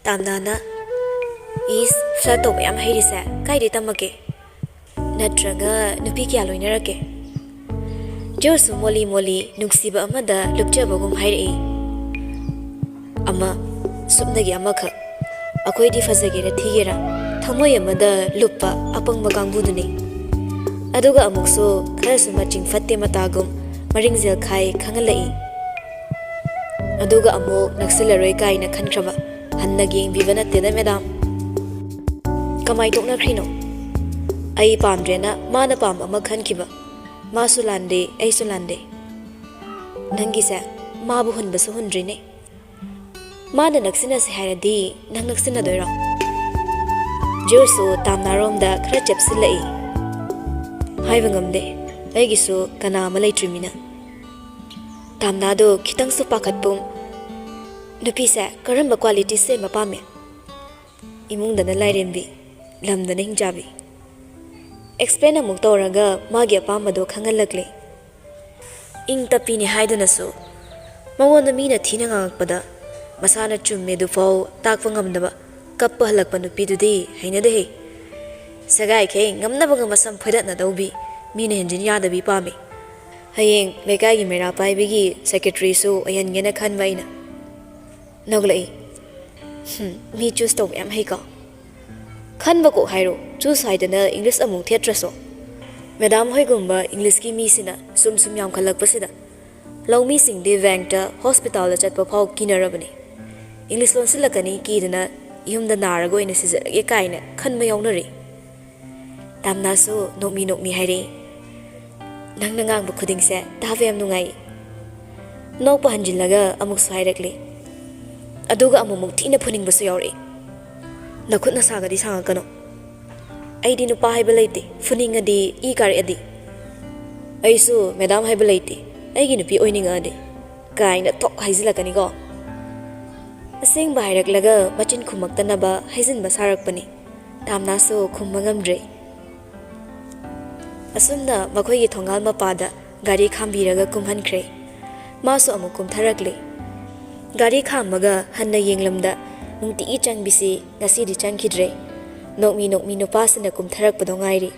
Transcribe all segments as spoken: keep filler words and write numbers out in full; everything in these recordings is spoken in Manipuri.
ꯇꯥꯝꯅꯥꯅ, "ꯏꯁ, ꯐ꯭ꯂꯔꯠ ꯇꯧꯕ ꯌꯥꯝ ꯍꯩꯔꯤꯁꯦ ꯀꯥꯏꯗꯩ ꯇꯝꯃꯛꯀꯦ? ꯅꯠꯇ꯭ꯔꯒ ꯅꯨꯄꯤ ꯀꯌꯥ ꯂꯣꯏꯅꯔꯛꯀꯦ?" ꯖꯣꯔꯁꯨ ꯃꯣꯂꯤ ꯃꯣꯂꯤ ꯅꯨꯡꯁꯤꯕ ꯑꯃꯗ ꯂꯨꯞꯆꯕꯒꯨꯝ ꯍꯥꯏꯔꯛꯏ꯫ "ꯑꯃ, ꯁꯨꯞꯅꯒꯤ ꯑꯃꯈꯛ꯫ ꯑꯩꯈꯣꯏꯗꯤ ꯐꯖꯒꯦꯔꯥ ꯊꯤꯒꯦꯔꯥ, ꯊꯃꯣꯏ ꯑꯃꯗ ꯂꯨꯞꯄ ꯑꯄꯪꯕ ꯀꯥꯡꯕꯨꯗꯨꯅꯤ꯫" ꯑꯗꯨꯒ ꯑꯃꯨꯛꯁꯨ ꯈꯔꯁꯨ ꯃꯆꯤꯡ ꯐꯠꯇꯦ ꯃꯇꯥꯒꯨꯝ ꯃꯔꯤꯡ ꯖꯦꯜꯈꯥꯏ ꯈꯪꯍꯜꯂꯛꯏ꯫ ꯑꯗꯨꯒ ꯑꯃꯨꯛ ꯅꯛꯁꯤꯜꯂꯔꯣꯏ ꯀꯥꯏꯅ ꯈꯟꯈ꯭ꯔꯕ, ꯍꯟꯅ ꯌꯦꯡꯕꯤꯕ ꯅꯠꯇꯦꯗ ꯃꯦꯗꯥꯝ꯫ ꯀꯃꯥꯏ ꯇꯣꯛꯅꯈ꯭ꯔꯤꯅꯣ? ꯑꯩ ꯄꯥꯝꯗ꯭ꯔꯦꯅ ꯃꯥꯅ ꯄꯥꯝꯕ ꯑꯃ ꯈꯟꯈꯤꯕ꯫ ꯃꯥꯁꯨ ꯂꯥꯟꯗꯦ, ꯑꯩꯁꯨ ꯂꯥꯟꯗꯦ꯫ ꯅꯪꯒꯤꯁꯦ ꯃꯥꯕꯨ ꯍꯨꯟꯕꯁꯨ ꯍꯨꯟꯗ꯭ꯔꯤꯅꯦ꯫ ꯃꯥꯅ ꯅꯛꯁꯤꯟꯅꯁꯦ ꯍꯥꯏꯔꯗꯤ ꯅꯪ ꯅꯛꯁꯤꯟꯅꯗꯣꯏꯔꯣ? ꯖꯣꯔꯁꯨ ꯇꯥꯝꯅꯥꯔꯣꯝꯗ ꯈꯔ ꯆꯦꯞꯁꯤꯜꯂꯛꯏ꯫ ꯍꯥꯏꯕ ꯉꯝꯗꯦ, ꯑꯩꯒꯤꯁꯨ ꯀꯅꯥ ꯑꯃ ꯂꯩꯇ꯭ꯔꯤꯃꯤꯅ꯫ ꯇꯥꯝꯅꯥꯗꯣ ꯈꯤꯇꯪꯁꯨ ꯄꯥꯈꯠꯄꯨꯝ, "ꯅꯨꯄꯤꯁꯦ ꯀꯔꯝꯕ ꯀ꯭ꯋꯥꯂꯤꯇꯤ ꯁꯦꯝꯕ ꯄꯥꯝꯃꯤ?" ꯏꯃꯨꯡꯗꯅ ꯂꯥꯏꯔꯦꯝꯕꯤ, ꯂꯝꯗꯅ ꯍꯤꯡꯆꯥꯕꯤ꯫ ꯑꯦꯛꯁꯄ꯭ꯂꯦꯟ ꯑꯃꯨꯛ ꯇꯧꯔꯒ ꯃꯥꯒꯤ ꯑꯄꯥꯝꯕꯗꯣ ꯈꯪꯍꯜꯂꯛꯂꯦ꯫ ꯏꯪ ꯇꯞꯄꯤꯅꯤ ꯍꯥꯏꯗꯨꯅꯁꯨ ꯃꯉꯣꯟꯗ ꯃꯤꯅ ꯊꯤꯅ ꯉꯥꯡꯉꯛꯄꯗ ꯃꯁꯥꯅ ꯆꯨꯝꯃꯦꯗꯨꯐꯥꯎ ꯇꯥꯛꯄ ꯉꯝꯗꯕ ꯀꯞꯄ ꯍꯜꯂꯛꯄ ꯅꯨꯄꯤꯗꯨꯗꯤ ꯍꯩꯅꯗꯦꯍꯦ꯫ ꯁꯒꯥꯏꯈꯩ ꯉꯝꯅꯕꯒ ꯃꯁꯝ ꯐꯣꯏꯗꯠꯅꯗꯧꯕꯤ, ꯃꯤꯅ ꯍꯦꯟꯖꯤꯟ ꯌꯥꯗꯕꯤ ꯄꯥꯝꯃꯤ꯫ ꯍꯌꯦꯡ ꯂꯩꯀꯥꯏꯒꯤ ꯃꯩꯔꯥ ꯄꯥꯏꯕꯤꯒꯤ ꯁꯦꯀ꯭ꯔꯦꯇꯔꯤꯁꯨ ꯑꯣꯏꯍꯟꯒꯦꯅ ꯈꯟꯕ ꯑꯩꯅ꯫ ꯅꯣꯛꯂꯛꯏ꯫ "ꯍꯝ, ꯃꯤ ꯆꯨꯁ ꯇꯧꯕ ꯌꯥꯝ ꯍꯩꯀꯣ꯫" ꯈꯟꯕ ꯀꯣꯛ ꯍꯥꯏꯔꯣ, ꯆꯨꯁ ꯍꯥꯏꯗꯅ ꯏꯪꯂꯤꯁ ꯑꯃꯨꯛ ꯊꯦꯠꯇ꯭ꯔꯁꯨ꯫ ꯃꯦꯗꯥꯝ ꯍꯣꯏꯒꯨꯝꯕ ꯏꯪꯂꯤꯁꯀꯤ ꯃꯤꯁꯤꯅ ꯁꯨꯝ ꯁꯨꯝ ꯌꯥꯝꯈꯠꯂꯛꯄꯁꯤꯗ ꯂꯧꯃꯤꯁꯤꯡꯗꯤ ꯕꯦꯡꯛꯇ, ꯍꯣꯁꯄꯤꯇꯥꯜꯗ ꯆꯠꯄ ꯐꯥꯎ ꯀꯤꯅꯔꯕꯅꯤ꯫ ꯏꯪꯂꯤꯁ ꯂꯣꯟꯁꯤꯜꯂꯛꯀꯅꯤ ꯀꯤꯗꯅ ꯌꯨꯝꯗ ꯅꯥꯔꯒ ꯑꯣꯏꯅ ꯁꯤꯖꯔꯒꯦ ꯀꯥꯏꯅ ꯈꯟꯕ ꯌꯥꯎꯅꯔꯤ꯫ ꯇꯥꯝꯅꯥꯁꯨ ꯅꯣꯛꯃꯤ ꯅꯣꯛꯃꯤ ꯍꯥꯏꯔꯛꯏ, "ꯅꯪꯅ ꯉꯥꯡꯕ ꯈꯨꯗꯤꯡꯁꯦ ꯇꯥꯕ ꯌꯥꯝ ꯅꯨꯡꯉꯥꯏ꯫" ꯅꯣꯛꯄ ꯍꯟꯖꯤꯜꯂꯒ ꯑꯃꯨꯛꯁꯨ ꯍꯥꯏꯔꯛꯂꯤ, "ꯑꯗꯨꯒ ꯑꯃꯨꯛꯃꯨꯛ ꯊꯤꯅ ꯐꯨꯅꯤꯡꯕꯁꯨ ꯌꯥꯎꯔꯛꯏ꯫ ꯅꯈꯨꯠ ꯅꯁꯥꯒꯗꯤ ꯁꯥꯡꯉꯛꯀꯅꯨ꯫ ꯑꯩꯗꯤ ꯅꯨꯄꯥ ꯍꯥꯏꯕ ꯂꯩꯇꯦ, ꯐꯨꯅꯤꯡꯉꯗꯤ ꯏ ꯀꯥꯔꯛꯑꯗꯤ꯫ ꯑꯩꯁꯨ ꯃꯦꯗꯥꯝ ꯍꯥꯏꯕ ꯂꯩꯇꯦ, ꯑꯩꯒꯤ ꯅꯨꯄꯤ ꯑꯣꯏꯅꯤꯡꯉꯛꯑꯗꯤ" ꯀꯥꯏꯅ ꯊꯣꯛ ꯍꯥꯏꯖꯤꯜꯂꯛꯀꯅꯤꯀꯣ꯫ ꯑꯁꯦꯡꯕ ꯍꯥꯏꯔꯛꯂꯒ ꯃꯆꯤꯟ ꯈꯨꯝꯃꯛꯇꯅꯕ ꯍꯥꯏꯖꯤꯟꯕ ꯁꯥꯔꯛꯄꯅꯤ꯫ ꯇꯥꯝꯅꯥꯁꯨ ꯈꯨꯝꯕ ꯉꯝꯗ꯭ꯔꯦ꯫ ꯑꯁꯨꯝꯅ ꯃꯈꯣꯏꯒꯤ ꯊꯣꯡꯒꯥꯜ ꯃꯄꯥꯗ ꯒꯥꯔꯤ ꯈꯥꯝꯕꯤꯔꯒ ꯀꯨꯝꯍꯟꯈ꯭ꯔꯦ꯫ ꯃꯥꯁꯨ ꯑꯃꯨꯛ ꯀꯨꯝꯊꯔꯛꯂꯦ꯫ ꯒꯥꯔꯤ ꯈꯥꯝꯃꯒ ꯍꯟꯅ ꯌꯦꯡꯂꯝꯗ ꯅꯨꯡꯇꯤꯒꯤ ꯆꯪꯕꯤꯁꯤ ꯉꯁꯤꯗꯤ ꯆꯪꯈꯤꯗ꯭ꯔꯦ꯫ ꯅꯣꯛꯃꯤ ꯅꯣꯛꯃꯤ ꯅꯨꯄꯥꯁꯤꯅ ꯀꯨꯝꯊꯔꯛꯄꯗꯣ ꯉꯥꯏꯔꯤ꯫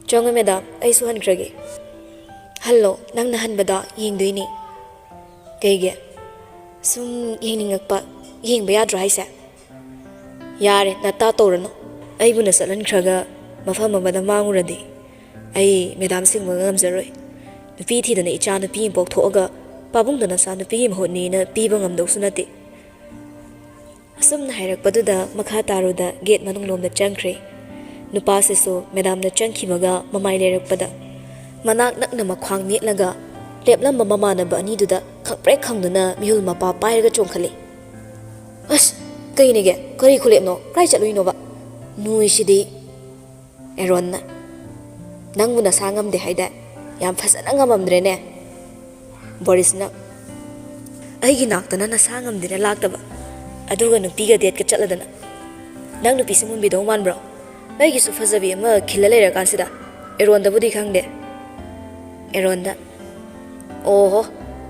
"ꯆꯪꯉꯣ ꯃꯦꯗꯥꯝ, ꯑꯩꯁꯨ ꯍꯟꯈ꯭ꯔꯒꯦ꯫" "ꯍꯜꯂꯣ, ꯅꯪꯅ ꯍꯟꯕꯗꯣ ꯌꯦꯡꯗꯣꯏꯅꯤ꯫" "ꯀꯩꯒꯤ?" "ꯁꯨꯝ ꯌꯦꯡꯅꯤꯡꯉꯛꯄ꯫ ꯌꯦꯡꯕ ꯌꯥꯗ꯭ꯔꯣ ꯍꯥꯏꯁꯦ?" "ꯌꯥꯔꯦ, ꯅꯇꯥ ꯇꯧꯔꯅꯨ꯫ ꯑꯩꯕꯨꯅ ꯆꯠꯍꯟꯈ꯭ꯔꯒ ꯃꯐꯝ ꯑꯃꯗ ꯃꯥꯡꯉꯨꯔꯗꯤ ꯑꯩ ꯃꯦꯗꯥꯝ ꯁꯤꯡꯕꯒ ꯉꯝꯖꯔꯣꯏ꯫ ꯅꯨꯄꯤ ꯊꯤꯗꯅ ꯏꯆꯥ ꯅꯨꯄꯤ ꯑꯃ ꯄꯣꯛꯊꯣꯛꯑꯒ ꯄꯥꯕꯨꯡꯗ ꯅꯆꯥ ꯅꯨꯄꯤꯒꯤ ꯃꯍꯨꯠꯅꯦꯅ ꯄꯤꯕ ꯉꯝꯗꯧꯁꯨ ꯅꯠꯇꯦ꯫" ꯑꯁꯨꯝꯅ ꯍꯥꯏꯔꯛꯄꯗꯨꯗ ꯃꯈꯥ ꯇꯥꯔꯨꯗ ꯒꯦꯠ ꯃꯅꯨꯡꯂꯣꯝꯗ ꯆꯪꯈ꯭ꯔꯦ꯫ ꯅꯨꯄꯥꯁꯤꯁꯨ ꯃꯦꯗꯥꯝꯅ ꯆꯪꯈꯤꯕꯒ ꯃꯃꯥꯏ ꯂꯩꯔꯛꯄꯗ ꯃꯅꯥꯛ ꯅꯛꯅ ꯃꯈ꯭ꯋꯥꯡ ꯅꯦꯠꯂꯒ ꯂꯦꯞꯂꯝꯕ ꯃꯃꯥꯟꯅꯕ ꯑꯅꯤꯗꯨꯗ ꯈꯪꯄ꯭ꯔꯦꯛ ꯈꯪꯗꯨꯅ ꯃꯤꯍꯨꯜ ꯃꯄꯥ ꯄꯥꯏꯔꯒ ꯆꯣꯡꯈꯠꯂꯦ꯫ "ꯑꯁ, ꯀꯩꯅꯦꯒꯦ? ꯀꯔꯤ ꯈꯨꯂꯦꯞꯅꯣ? ꯀꯥꯏ ꯆꯠꯂꯨꯏꯅꯣꯕ?" "ꯅꯣꯏꯁꯤꯗꯤ꯫" ꯑꯦꯔꯣꯟꯅ, "ꯅꯪꯕꯨ ꯅꯁꯥ ꯉꯝꯗꯦ ꯍꯥꯏꯗꯥꯏ? ꯌꯥꯝ ꯐꯖꯅ ꯉꯝꯃꯝꯗ꯭ꯔꯦꯅꯦ꯫" ꯕꯣꯔꯤꯁꯅ, "ꯑꯩꯒꯤ ꯅꯥꯛꯇꯅ ꯅꯁꯥ ꯉꯝꯗꯦꯅ ꯂꯥꯛꯇꯕ, ꯑꯗꯨꯒ ꯅꯨꯄꯤꯒ ꯗꯦꯠꯀ ꯆꯠꯂꯗꯅ꯫ ꯅꯪ ꯅꯨꯄꯤꯁꯦ ꯃꯨꯟꯕꯤꯗꯧ ꯃꯥꯟꯕ꯭ꯔꯣ? ꯑꯩꯒꯤꯁꯨ ꯐꯖꯕꯤ ꯑꯃ ꯈꯤꯜꯂ ꯂꯩꯔꯀꯥꯟꯁꯤꯗ꯫ ꯑꯦꯔꯣꯟꯗꯕꯨꯗꯤ ꯈꯪꯗꯦ꯫" ꯑꯦꯔꯣꯟꯗ, "ꯑꯣꯍꯣ,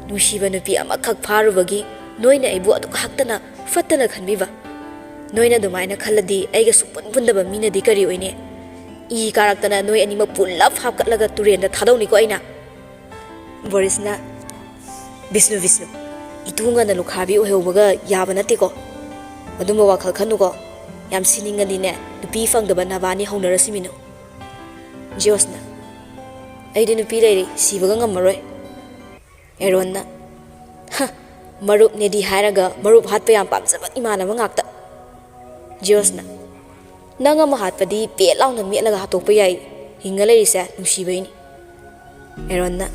ꯅꯨꯡꯁꯤꯕ ꯅꯨꯄꯤ ꯑꯃꯈꯛ ꯐꯥꯔꯨꯕꯒꯤ ꯅꯣꯏꯅ ꯑꯩꯕꯨ ꯑꯗꯨꯛ ꯍꯛꯇꯅ ꯐꯠꯇꯅ ꯈꯟꯕꯤꯕ? ꯅꯣꯏꯅ ꯑꯗꯨꯃꯥꯏꯅ ꯈꯜꯂꯗꯤ ꯑꯩꯒ ꯁꯨꯛꯄꯨꯟ ꯄꯨꯟꯗꯕ ꯃꯤꯅꯗꯤ ꯀꯔꯤ ꯑꯣꯏꯅꯤ? ꯏ ꯀꯥꯔꯛꯇꯅ ꯅꯣꯏ ꯑꯅꯤꯃꯛ ꯄꯨꯜꯂꯞ ꯍꯥꯞꯀꯠꯂꯒ ꯇꯨꯔꯦꯟꯗ ꯊꯥꯗꯧꯅꯤꯀꯣ ꯑꯩꯅ꯫" ꯕꯣꯔꯤꯁꯅ, "ꯕꯤꯁꯅꯨ, ꯕꯤꯁꯅꯨ, ꯏꯇꯨ ꯉꯟꯅ ꯂꯨꯈ꯭ꯔꯥꯕꯤ ꯑꯣꯏꯍꯧꯕꯒ ꯌꯥꯕ ꯅꯠꯇꯦꯀꯣ꯫ ꯑꯗꯨꯝꯕ ꯋꯥꯈꯜ ꯈꯟꯅꯨꯀꯣ꯫ ꯌꯥꯝ ꯁꯤꯅꯤꯡꯉꯗꯤꯅꯦ, ꯅꯨꯄꯤ ꯐꯪꯗꯕ ꯅꯕꯥꯅꯤ ꯍꯧꯅꯔꯁꯤꯃꯤꯅꯨ꯫" ꯖꯤꯌꯣꯁꯅ, "ꯑꯩꯗꯤ ꯅꯨꯄꯤ ꯂꯩꯔꯤ, ꯁꯤꯕꯒ ꯉꯝꯃꯔꯣꯏ꯫" ꯑꯦꯔꯣꯟꯅ, "ꯍ, ꯃꯔꯨꯞꯅꯦꯗꯤ ꯍꯥꯏꯔꯒ ꯃꯔꯨꯞ ꯍꯥꯠꯄ ꯌꯥꯝ ꯄꯥꯝꯖꯕ ꯏꯃꯥꯟꯅꯕ ꯉꯥꯛꯇ꯫" ꯖꯤꯌꯣꯁꯅ, "ꯅꯪ ꯑꯃ ꯍꯥꯠꯄꯗꯤ ꯄꯦꯠ ꯂꯥꯎꯅ ꯃꯦꯠꯂꯒ ꯍꯥꯠꯇꯣꯛꯄ ꯌꯥꯏ꯫ ꯍꯤꯡꯉ ꯂꯩꯔꯤꯁꯦ ꯅꯨꯡꯁꯤꯕꯩꯅꯤ꯫" ꯑꯦꯔꯣꯟꯅ,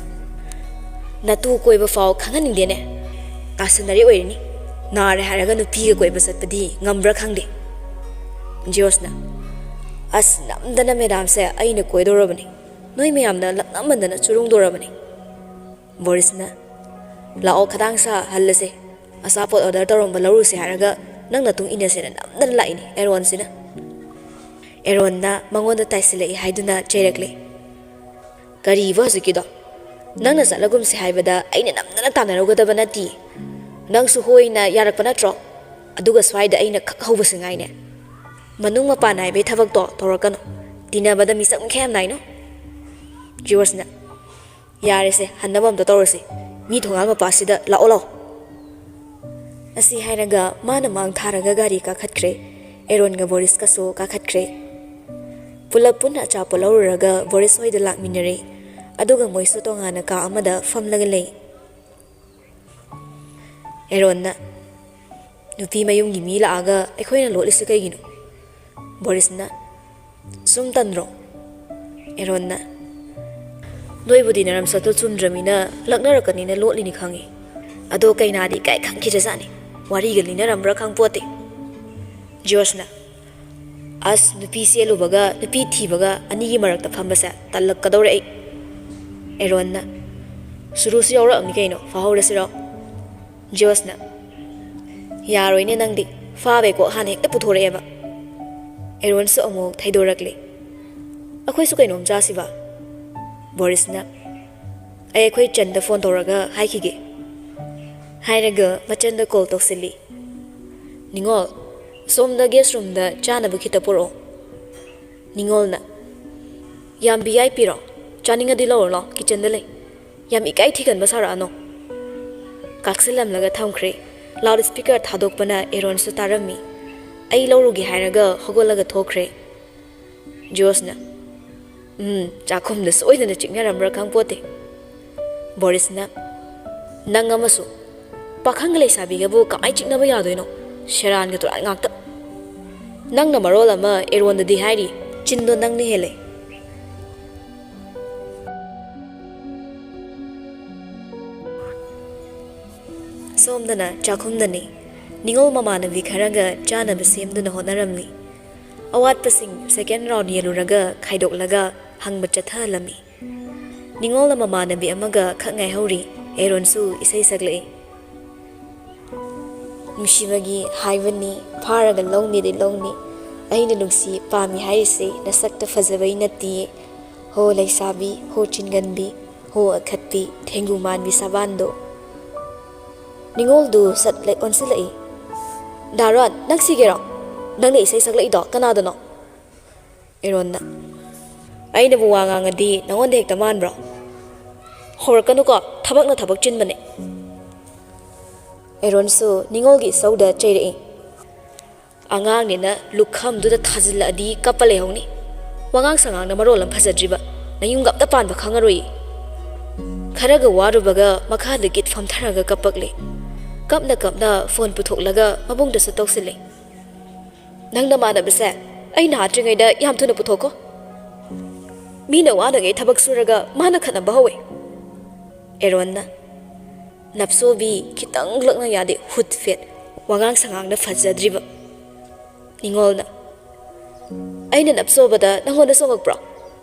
"ꯅꯇꯨ ꯀꯣꯏꯕ ꯐꯥꯎ ꯈꯪꯍꯟꯅꯤꯡꯗꯦꯅꯦ꯫ ꯇꯥꯁꯟꯅꯔꯤ ꯑꯣꯏꯔꯤꯅꯤ꯫ ꯅꯥꯔꯦ ꯍꯥꯏꯔꯒ ꯅꯨꯄꯤꯒ ꯀꯣꯏꯕ ꯆꯠꯄꯗꯤ ꯉꯝꯕ꯭ꯔꯥ ꯈꯪꯗꯦ꯫" ꯖꯤꯌꯣꯁꯅ, "ꯑꯁ, ꯅꯝꯗꯅ ꯃꯦꯗꯥꯝꯁꯦ ꯑꯩꯅ ꯀꯣꯏꯗꯧꯔꯕꯅꯤ꯫ ꯅꯣꯏ ꯃꯌꯥꯝꯅ ꯂꯛꯅꯃꯟꯗꯅ ꯆꯨꯔꯨꯡꯗꯧꯔꯕꯅꯤ꯫" ꯕꯣꯔꯤꯁꯅ, "ꯂꯥꯛꯑꯣ, ꯈꯗꯥꯡ ꯁꯥꯍꯜꯂꯁꯦ꯫ ꯑꯆꯥꯄꯣꯠ ꯑꯣꯔꯗꯔ ꯇꯧꯔꯝꯕ ꯂꯧꯔꯨꯁꯦ ꯍꯥꯏꯔꯒ ꯅꯪ ꯅꯇꯨꯡ ꯏꯟꯅꯁꯦꯅ ꯅꯝꯗꯅ ꯂꯥꯛꯏꯅꯦ ꯑꯦꯔꯣꯟꯁꯤꯅ꯫" ꯑꯦꯔꯣꯟꯅ ꯃꯉꯣꯟꯗ ꯇꯥꯏꯁꯤꯜꯂꯛꯏ ꯍꯥꯏꯗꯨꯅ ꯆꯩꯔꯛꯂꯦ꯫ "ꯀꯔꯤꯕ ꯍꯧꯖꯤꯛꯀꯤꯗꯣ? ꯅꯪꯅ ꯆꯠꯂꯒꯨꯝꯁꯦ ꯍꯥꯏꯕꯗ ꯑꯩꯅ ꯅꯝꯗꯅ ꯇꯥꯟꯅꯔꯨꯒꯗꯕ ꯅꯠꯇꯤꯌꯦ꯫ ꯅꯪꯁꯨ ꯍꯣꯏꯅ ꯌꯥꯔꯛꯄ ꯅꯠꯇ꯭ꯔꯣ?" ꯑꯗꯨꯒ ꯁ꯭ꯋꯥꯏꯗ ꯑꯩꯅ ꯈꯛ ꯍꯧꯕꯁꯤ ꯉꯥꯏꯅꯦ꯫ ꯃꯅꯨꯡ ꯃꯄꯥꯟ ꯅꯥꯏꯕꯩ ꯊꯕꯛꯇꯣ ꯇꯧꯔꯛꯀꯅꯨ꯫ ꯇꯤꯟꯅꯕꯗ ꯃꯤꯆꯪ ꯈꯌꯥꯝ ꯅꯥꯏꯅꯣ꯫ ꯖꯣꯔꯖꯅ, "ꯌꯥꯔꯦꯁꯦ, ꯍꯟꯅꯕ ꯑꯝꯇ ꯇꯧꯔꯁꯤ꯫ ꯃꯤ ꯊꯣꯡꯒꯥꯜ ꯃꯄꯥꯁꯤꯗ ꯂꯥꯛꯑꯣ, ꯂꯥꯛꯑꯣ"꯫ ꯑꯁꯤ ꯍꯥꯏꯔꯒ ꯃꯥꯅ ꯃꯥꯡ ꯊꯥꯔꯒ ꯒꯥꯔꯤ ꯀꯥꯈꯠꯈ꯭ꯔꯦ꯫ ꯑꯦꯔꯣꯟꯒ ꯕꯣꯔꯤꯁꯀꯁꯨ ꯀꯥꯈꯠꯈ꯭ꯔꯦ꯫ ꯄꯨꯂꯞ ꯄꯨꯟꯅ ꯑꯆꯥꯄꯣꯠ ꯂꯧꯔꯨꯔꯒ ꯕꯣꯔꯤꯁ ꯍꯣꯏꯗ ꯂꯥꯛꯃꯤꯟꯅꯔꯦ꯫ ꯑꯗꯨꯒ ꯃꯣꯏꯁꯨ ꯇꯣꯉꯥꯟꯅ ꯀꯥ ꯑꯃꯗ ꯐꯝꯂꯒ ꯂꯩ꯫ ꯑꯦꯔꯣꯟꯅ, "ꯅꯨꯄꯤ ꯃꯌꯨꯝꯒꯤ ꯃꯤ ꯂꯥꯛꯑꯒ ꯑꯩꯈꯣꯏꯅ ꯂꯣꯠꯂꯤꯁꯤ ꯀꯩꯒꯤꯅꯣ?" ꯕꯣꯔꯤꯁꯅ, "ꯁꯨꯝ ꯇꯟꯗ꯭ꯔꯣ?" ꯑꯦꯔꯣꯟꯅ, "ꯅꯣꯏꯕꯨꯗꯤ ꯅꯔꯝ ꯁꯇꯨ ꯆꯨꯝꯗ꯭ꯔꯃꯤꯅ ꯂꯛꯅꯔꯛꯀꯅꯤꯅ ꯂꯣꯠꯂꯤꯅꯤ ꯈꯪꯉꯤ꯫ ꯑꯗꯣ ꯀꯩꯅꯥꯗꯤ ꯀꯥꯏ ꯈꯪꯈꯤꯗ꯭ꯔꯖꯥꯠꯅꯤ꯫ ꯋꯥꯔꯤꯒ ꯂꯤꯅꯔꯝꯕ꯭ꯔꯥ ꯈꯪꯄꯣꯠꯇꯦ"꯫ ꯖꯣꯔꯖꯅ, "ꯑꯁ, ꯅꯨꯄꯤ ꯆꯦꯜꯂꯨꯕꯒ ꯅꯨꯄꯤ ꯊꯤꯕꯒ ꯑꯅꯤꯒꯤ ꯃꯔꯛꯇ ꯐꯝꯕꯁꯦ ꯇꯜꯂꯛꯀꯗꯧꯔꯦ ꯑꯩ"꯫ ꯑꯦꯔꯣꯟꯅ, "ꯁꯨꯔꯨꯁꯨ ꯌꯥꯎꯔꯛꯑꯕꯅꯤ ꯀꯩꯅꯣ, ꯐꯥꯍꯧꯔꯁꯤꯔꯣ"꯫ ꯖꯣꯔꯖꯅ, "ꯌꯥꯔꯣꯏꯅꯦ ꯅꯪꯗꯤ, ꯐꯥꯕꯩ ꯀꯣꯛ ꯍꯥꯟꯅ ꯍꯦꯛꯇ ꯄꯨꯊꯣꯔꯛꯑꯦꯕ"꯫ ꯑꯦꯔꯣꯟꯁꯨ ꯑꯃꯨꯛ ꯊꯩꯗꯣꯔꯛꯂꯦ꯫ "ꯑꯩꯈꯣꯏꯁꯨ ꯀꯩꯅꯣꯝ ꯆꯥꯁꯤꯕ"꯫ ꯕꯣꯔꯤꯁꯅ, "ꯑꯩ ꯑꯩꯈꯣꯏ ꯆꯟꯗ ꯐꯣꯟ ꯇꯧꯔꯒ ꯍꯥꯏꯈꯤꯒꯦ"꯫ ꯍꯥꯏꯔꯒ ꯃꯆꯟꯗ ꯀꯣꯜ ꯇꯧꯁꯤꯜꯂꯤ꯫ "ꯅꯤꯉꯣꯜ, ꯁꯣꯝꯗ ꯒꯦꯁ ꯔꯨꯝꯗ ꯆꯥꯅꯕ ꯈꯤꯇ ꯄꯨꯔꯛꯑꯣ"꯫ ꯅꯤꯉꯣꯜꯅ, "ꯌꯥꯝ ꯚꯤ ꯑꯥꯏ ꯄꯤꯔꯣ? ꯆꯥꯅꯤꯡꯉꯗꯤ ꯂꯧꯔꯣ ꯂꯥꯎ, ꯀꯤꯆꯟꯗ ꯂꯩ꯫ ꯌꯥꯝ ꯏꯀꯥꯏ ꯊꯤꯒꯟꯕ ꯁꯥꯔꯛꯑꯅꯣ"꯫ ꯀꯥꯛꯁꯤꯜꯂꯝꯂꯒ ꯊꯝꯈ꯭ꯔꯦ꯫ ꯂꯥꯎꯗ ꯁ꯭ꯄꯤꯀꯔ ꯊꯥꯗꯣꯛꯄꯅ ꯑꯦꯔꯣꯟꯁꯨ ꯇꯥꯔꯝꯃꯤ꯫ ꯑꯩ ꯂꯧꯔꯨꯒꯦ ꯍꯥꯏꯔꯒ ꯍꯧꯒꯠꯂꯒ ꯊꯣꯛꯈ꯭ꯔꯦ꯫ ꯖꯣꯔꯖꯅ, "ꯎꯝ, ꯆꯥꯛꯈꯨꯝꯗ ꯁꯣꯏꯗꯅ ꯆꯤꯛꯅꯔꯝꯕ꯭ꯔꯥ ꯈꯪꯄꯣꯠꯇꯦ"꯫ ꯕꯣꯔꯤꯁꯅ, "ꯅꯪ ꯑꯃꯁꯨ, ꯄꯥꯈꯪꯒ ꯂꯩꯁꯥꯕꯤꯒꯕꯨ ꯀꯃꯥꯏ ꯆꯤꯛꯅꯕ ꯌꯥꯗꯣꯏꯅꯣ? ꯁꯦꯔꯥꯟꯒ ꯇꯨꯔꯥꯟ ꯉꯥꯛꯇ꯫ ꯅꯪꯅ ꯃꯔꯣꯜ ꯑꯃ ꯑꯦꯔꯣꯟꯗꯗꯤ ꯍꯥꯏꯔꯤ, ꯆꯤꯟꯗꯣ ꯅꯪꯅ ꯍꯦꯜꯂꯦ"꯫ ꯁꯣꯝꯗꯅ ꯆꯥꯛꯈꯨꯝꯗꯅꯤ꯫ ꯅꯤꯉꯣꯜ ꯃꯃꯥꯟꯅꯕꯤ ꯈꯔꯒ ꯆꯥꯅꯕ ꯁꯦꯝꯗꯨꯅ ꯍꯣꯠꯅꯔꯝꯂꯤ꯫ ꯑꯋꯥꯠꯄꯁꯤꯡ ꯁꯦꯀꯦꯟ ꯔꯥꯎꯟ ꯌꯦꯜꯂꯨꯔꯒ ꯈꯥꯏꯗꯣꯛꯂꯒ ꯍꯪꯕ ꯆꯠꯊꯍꯜꯂꯝꯃꯤ꯫ ꯅꯤꯉꯣꯜꯅ ꯃꯃꯥꯟꯅꯕꯤ ꯑꯃꯒ ꯈꯛ ꯉꯥꯏꯍꯧꯔꯤ꯫ ꯑꯦꯔꯣꯟꯁꯨ ꯏꯁꯩ ꯁꯛꯂꯛꯏ꯫ "ꯅꯨꯡꯁꯤꯕꯒꯤ ꯍꯥꯏꯕꯅꯤ, ꯐꯥꯔꯒ ꯂꯧꯅꯤꯗꯤ ꯂꯧꯅꯤ꯫ ꯑꯩꯅ ꯅꯨꯡꯁꯤ ꯄꯥꯝꯃꯤ ꯍꯥꯏꯔꯤꯁꯤ ꯅꯁꯛꯇ ꯐꯖꯕꯩ ꯅꯠꯇꯤꯌꯦ꯫ ꯍꯣ ꯂꯩꯁꯥꯕꯤ, ꯍꯣ ꯆꯤꯟꯒꯟꯕꯤ, ꯍꯣ ꯑꯈꯠꯄꯤ, ꯊꯦꯡꯒꯨ ꯃꯥꯟꯕꯤ ꯁꯕꯥꯟꯗꯣ"꯫ ꯅꯤꯉꯣꯜꯗꯨ ꯁꯠ ꯂꯩ ꯑꯣꯟꯁꯤꯜꯂꯛꯏ꯫ "ꯗꯥꯔꯣꯟ, ꯅꯪ ꯁꯤꯒꯦꯔꯣ? ꯅꯪꯅ ꯏꯁꯩ ꯁꯛꯂꯛꯏꯗꯣ ꯀꯅꯥꯗꯅꯣ?" ꯑꯦꯔꯣꯟꯅ, "ꯑꯩꯅꯕꯨ ꯋꯥ ꯉꯥꯡꯉꯗꯤ ꯅꯉꯣꯟꯗ ꯍꯦꯛꯇ ꯃꯥꯟꯕ꯭ꯔꯣ? ꯍꯧꯔꯛꯀꯅꯨꯀꯣ, ꯊꯕꯛꯅ ꯊꯕꯛ ꯆꯤꯟꯕꯅꯦ꯫" ꯑꯦꯔꯣꯟꯁꯨ ꯅꯤꯉꯣꯜꯒꯤ ꯏꯁꯧꯗ ꯆꯩꯔꯛꯏ꯫ "ꯑꯉꯥꯡꯅꯤꯅ ꯂꯨꯈꯝꯗꯨꯗ ꯊꯥꯖꯤꯜꯂꯛꯑꯗꯤ ꯀꯞꯄ ꯂꯩꯍꯧꯅꯤ꯫ ꯋꯥꯉꯥꯡ ꯁꯉꯥꯡꯅ ꯃꯔꯣꯜ ꯑꯃ ꯐꯖꯗ꯭ꯔꯤꯕ, ꯅꯌꯨꯝꯒ ꯑꯝꯇ ꯄꯥꯟꯕ ꯈꯪꯉꯔꯣꯏ꯫" ꯈꯔꯒ ꯋꯥꯔꯨꯕꯒ ꯃꯈꯥꯗ ꯒꯤꯠ ꯐꯝꯊꯔꯒ ꯀꯞꯄꯛꯂꯦ꯫ ꯀꯞꯅ ꯀꯞꯅ ꯐꯣꯟ ꯄꯨꯊꯣꯛꯂꯒ ꯃꯕꯨꯡꯗꯁꯨ ꯇꯧꯁꯤꯜꯂꯦ꯫ "ꯅꯪ ꯅꯃꯥꯟꯅꯕꯁꯦ ꯑꯩꯅ ꯍꯥꯠꯇ꯭ꯔꯤꯉꯩꯗ ꯌꯥꯝ ꯊꯨꯅ ꯄꯨꯊꯣꯛꯈꯣ꯫ ꯃꯤꯅ ꯋꯥꯅꯉꯩ ꯊꯕꯛ ꯁꯨꯔꯒ ꯃꯥꯅ ꯈꯠꯅꯕ ꯍꯧꯋꯦ꯫" ꯑꯦꯔꯣꯟꯅ, "ꯅꯞꯁꯣꯕꯤ ꯈꯤꯇꯪ ꯂꯛꯅ ꯌꯥꯗꯦ, ꯍꯨꯠ ꯐꯦꯠ, ꯋꯥꯉꯥꯡ ꯁꯉꯥꯡꯅ ꯐꯖꯗ꯭ꯔꯤꯕ꯫" ꯅꯤꯉꯣꯜꯅ, "ꯑꯩꯅ ꯅꯞꯁꯣꯕꯗ ꯅꯪꯉꯣꯟꯗ ꯁꯣꯉꯛꯄ꯭ꯔꯣ?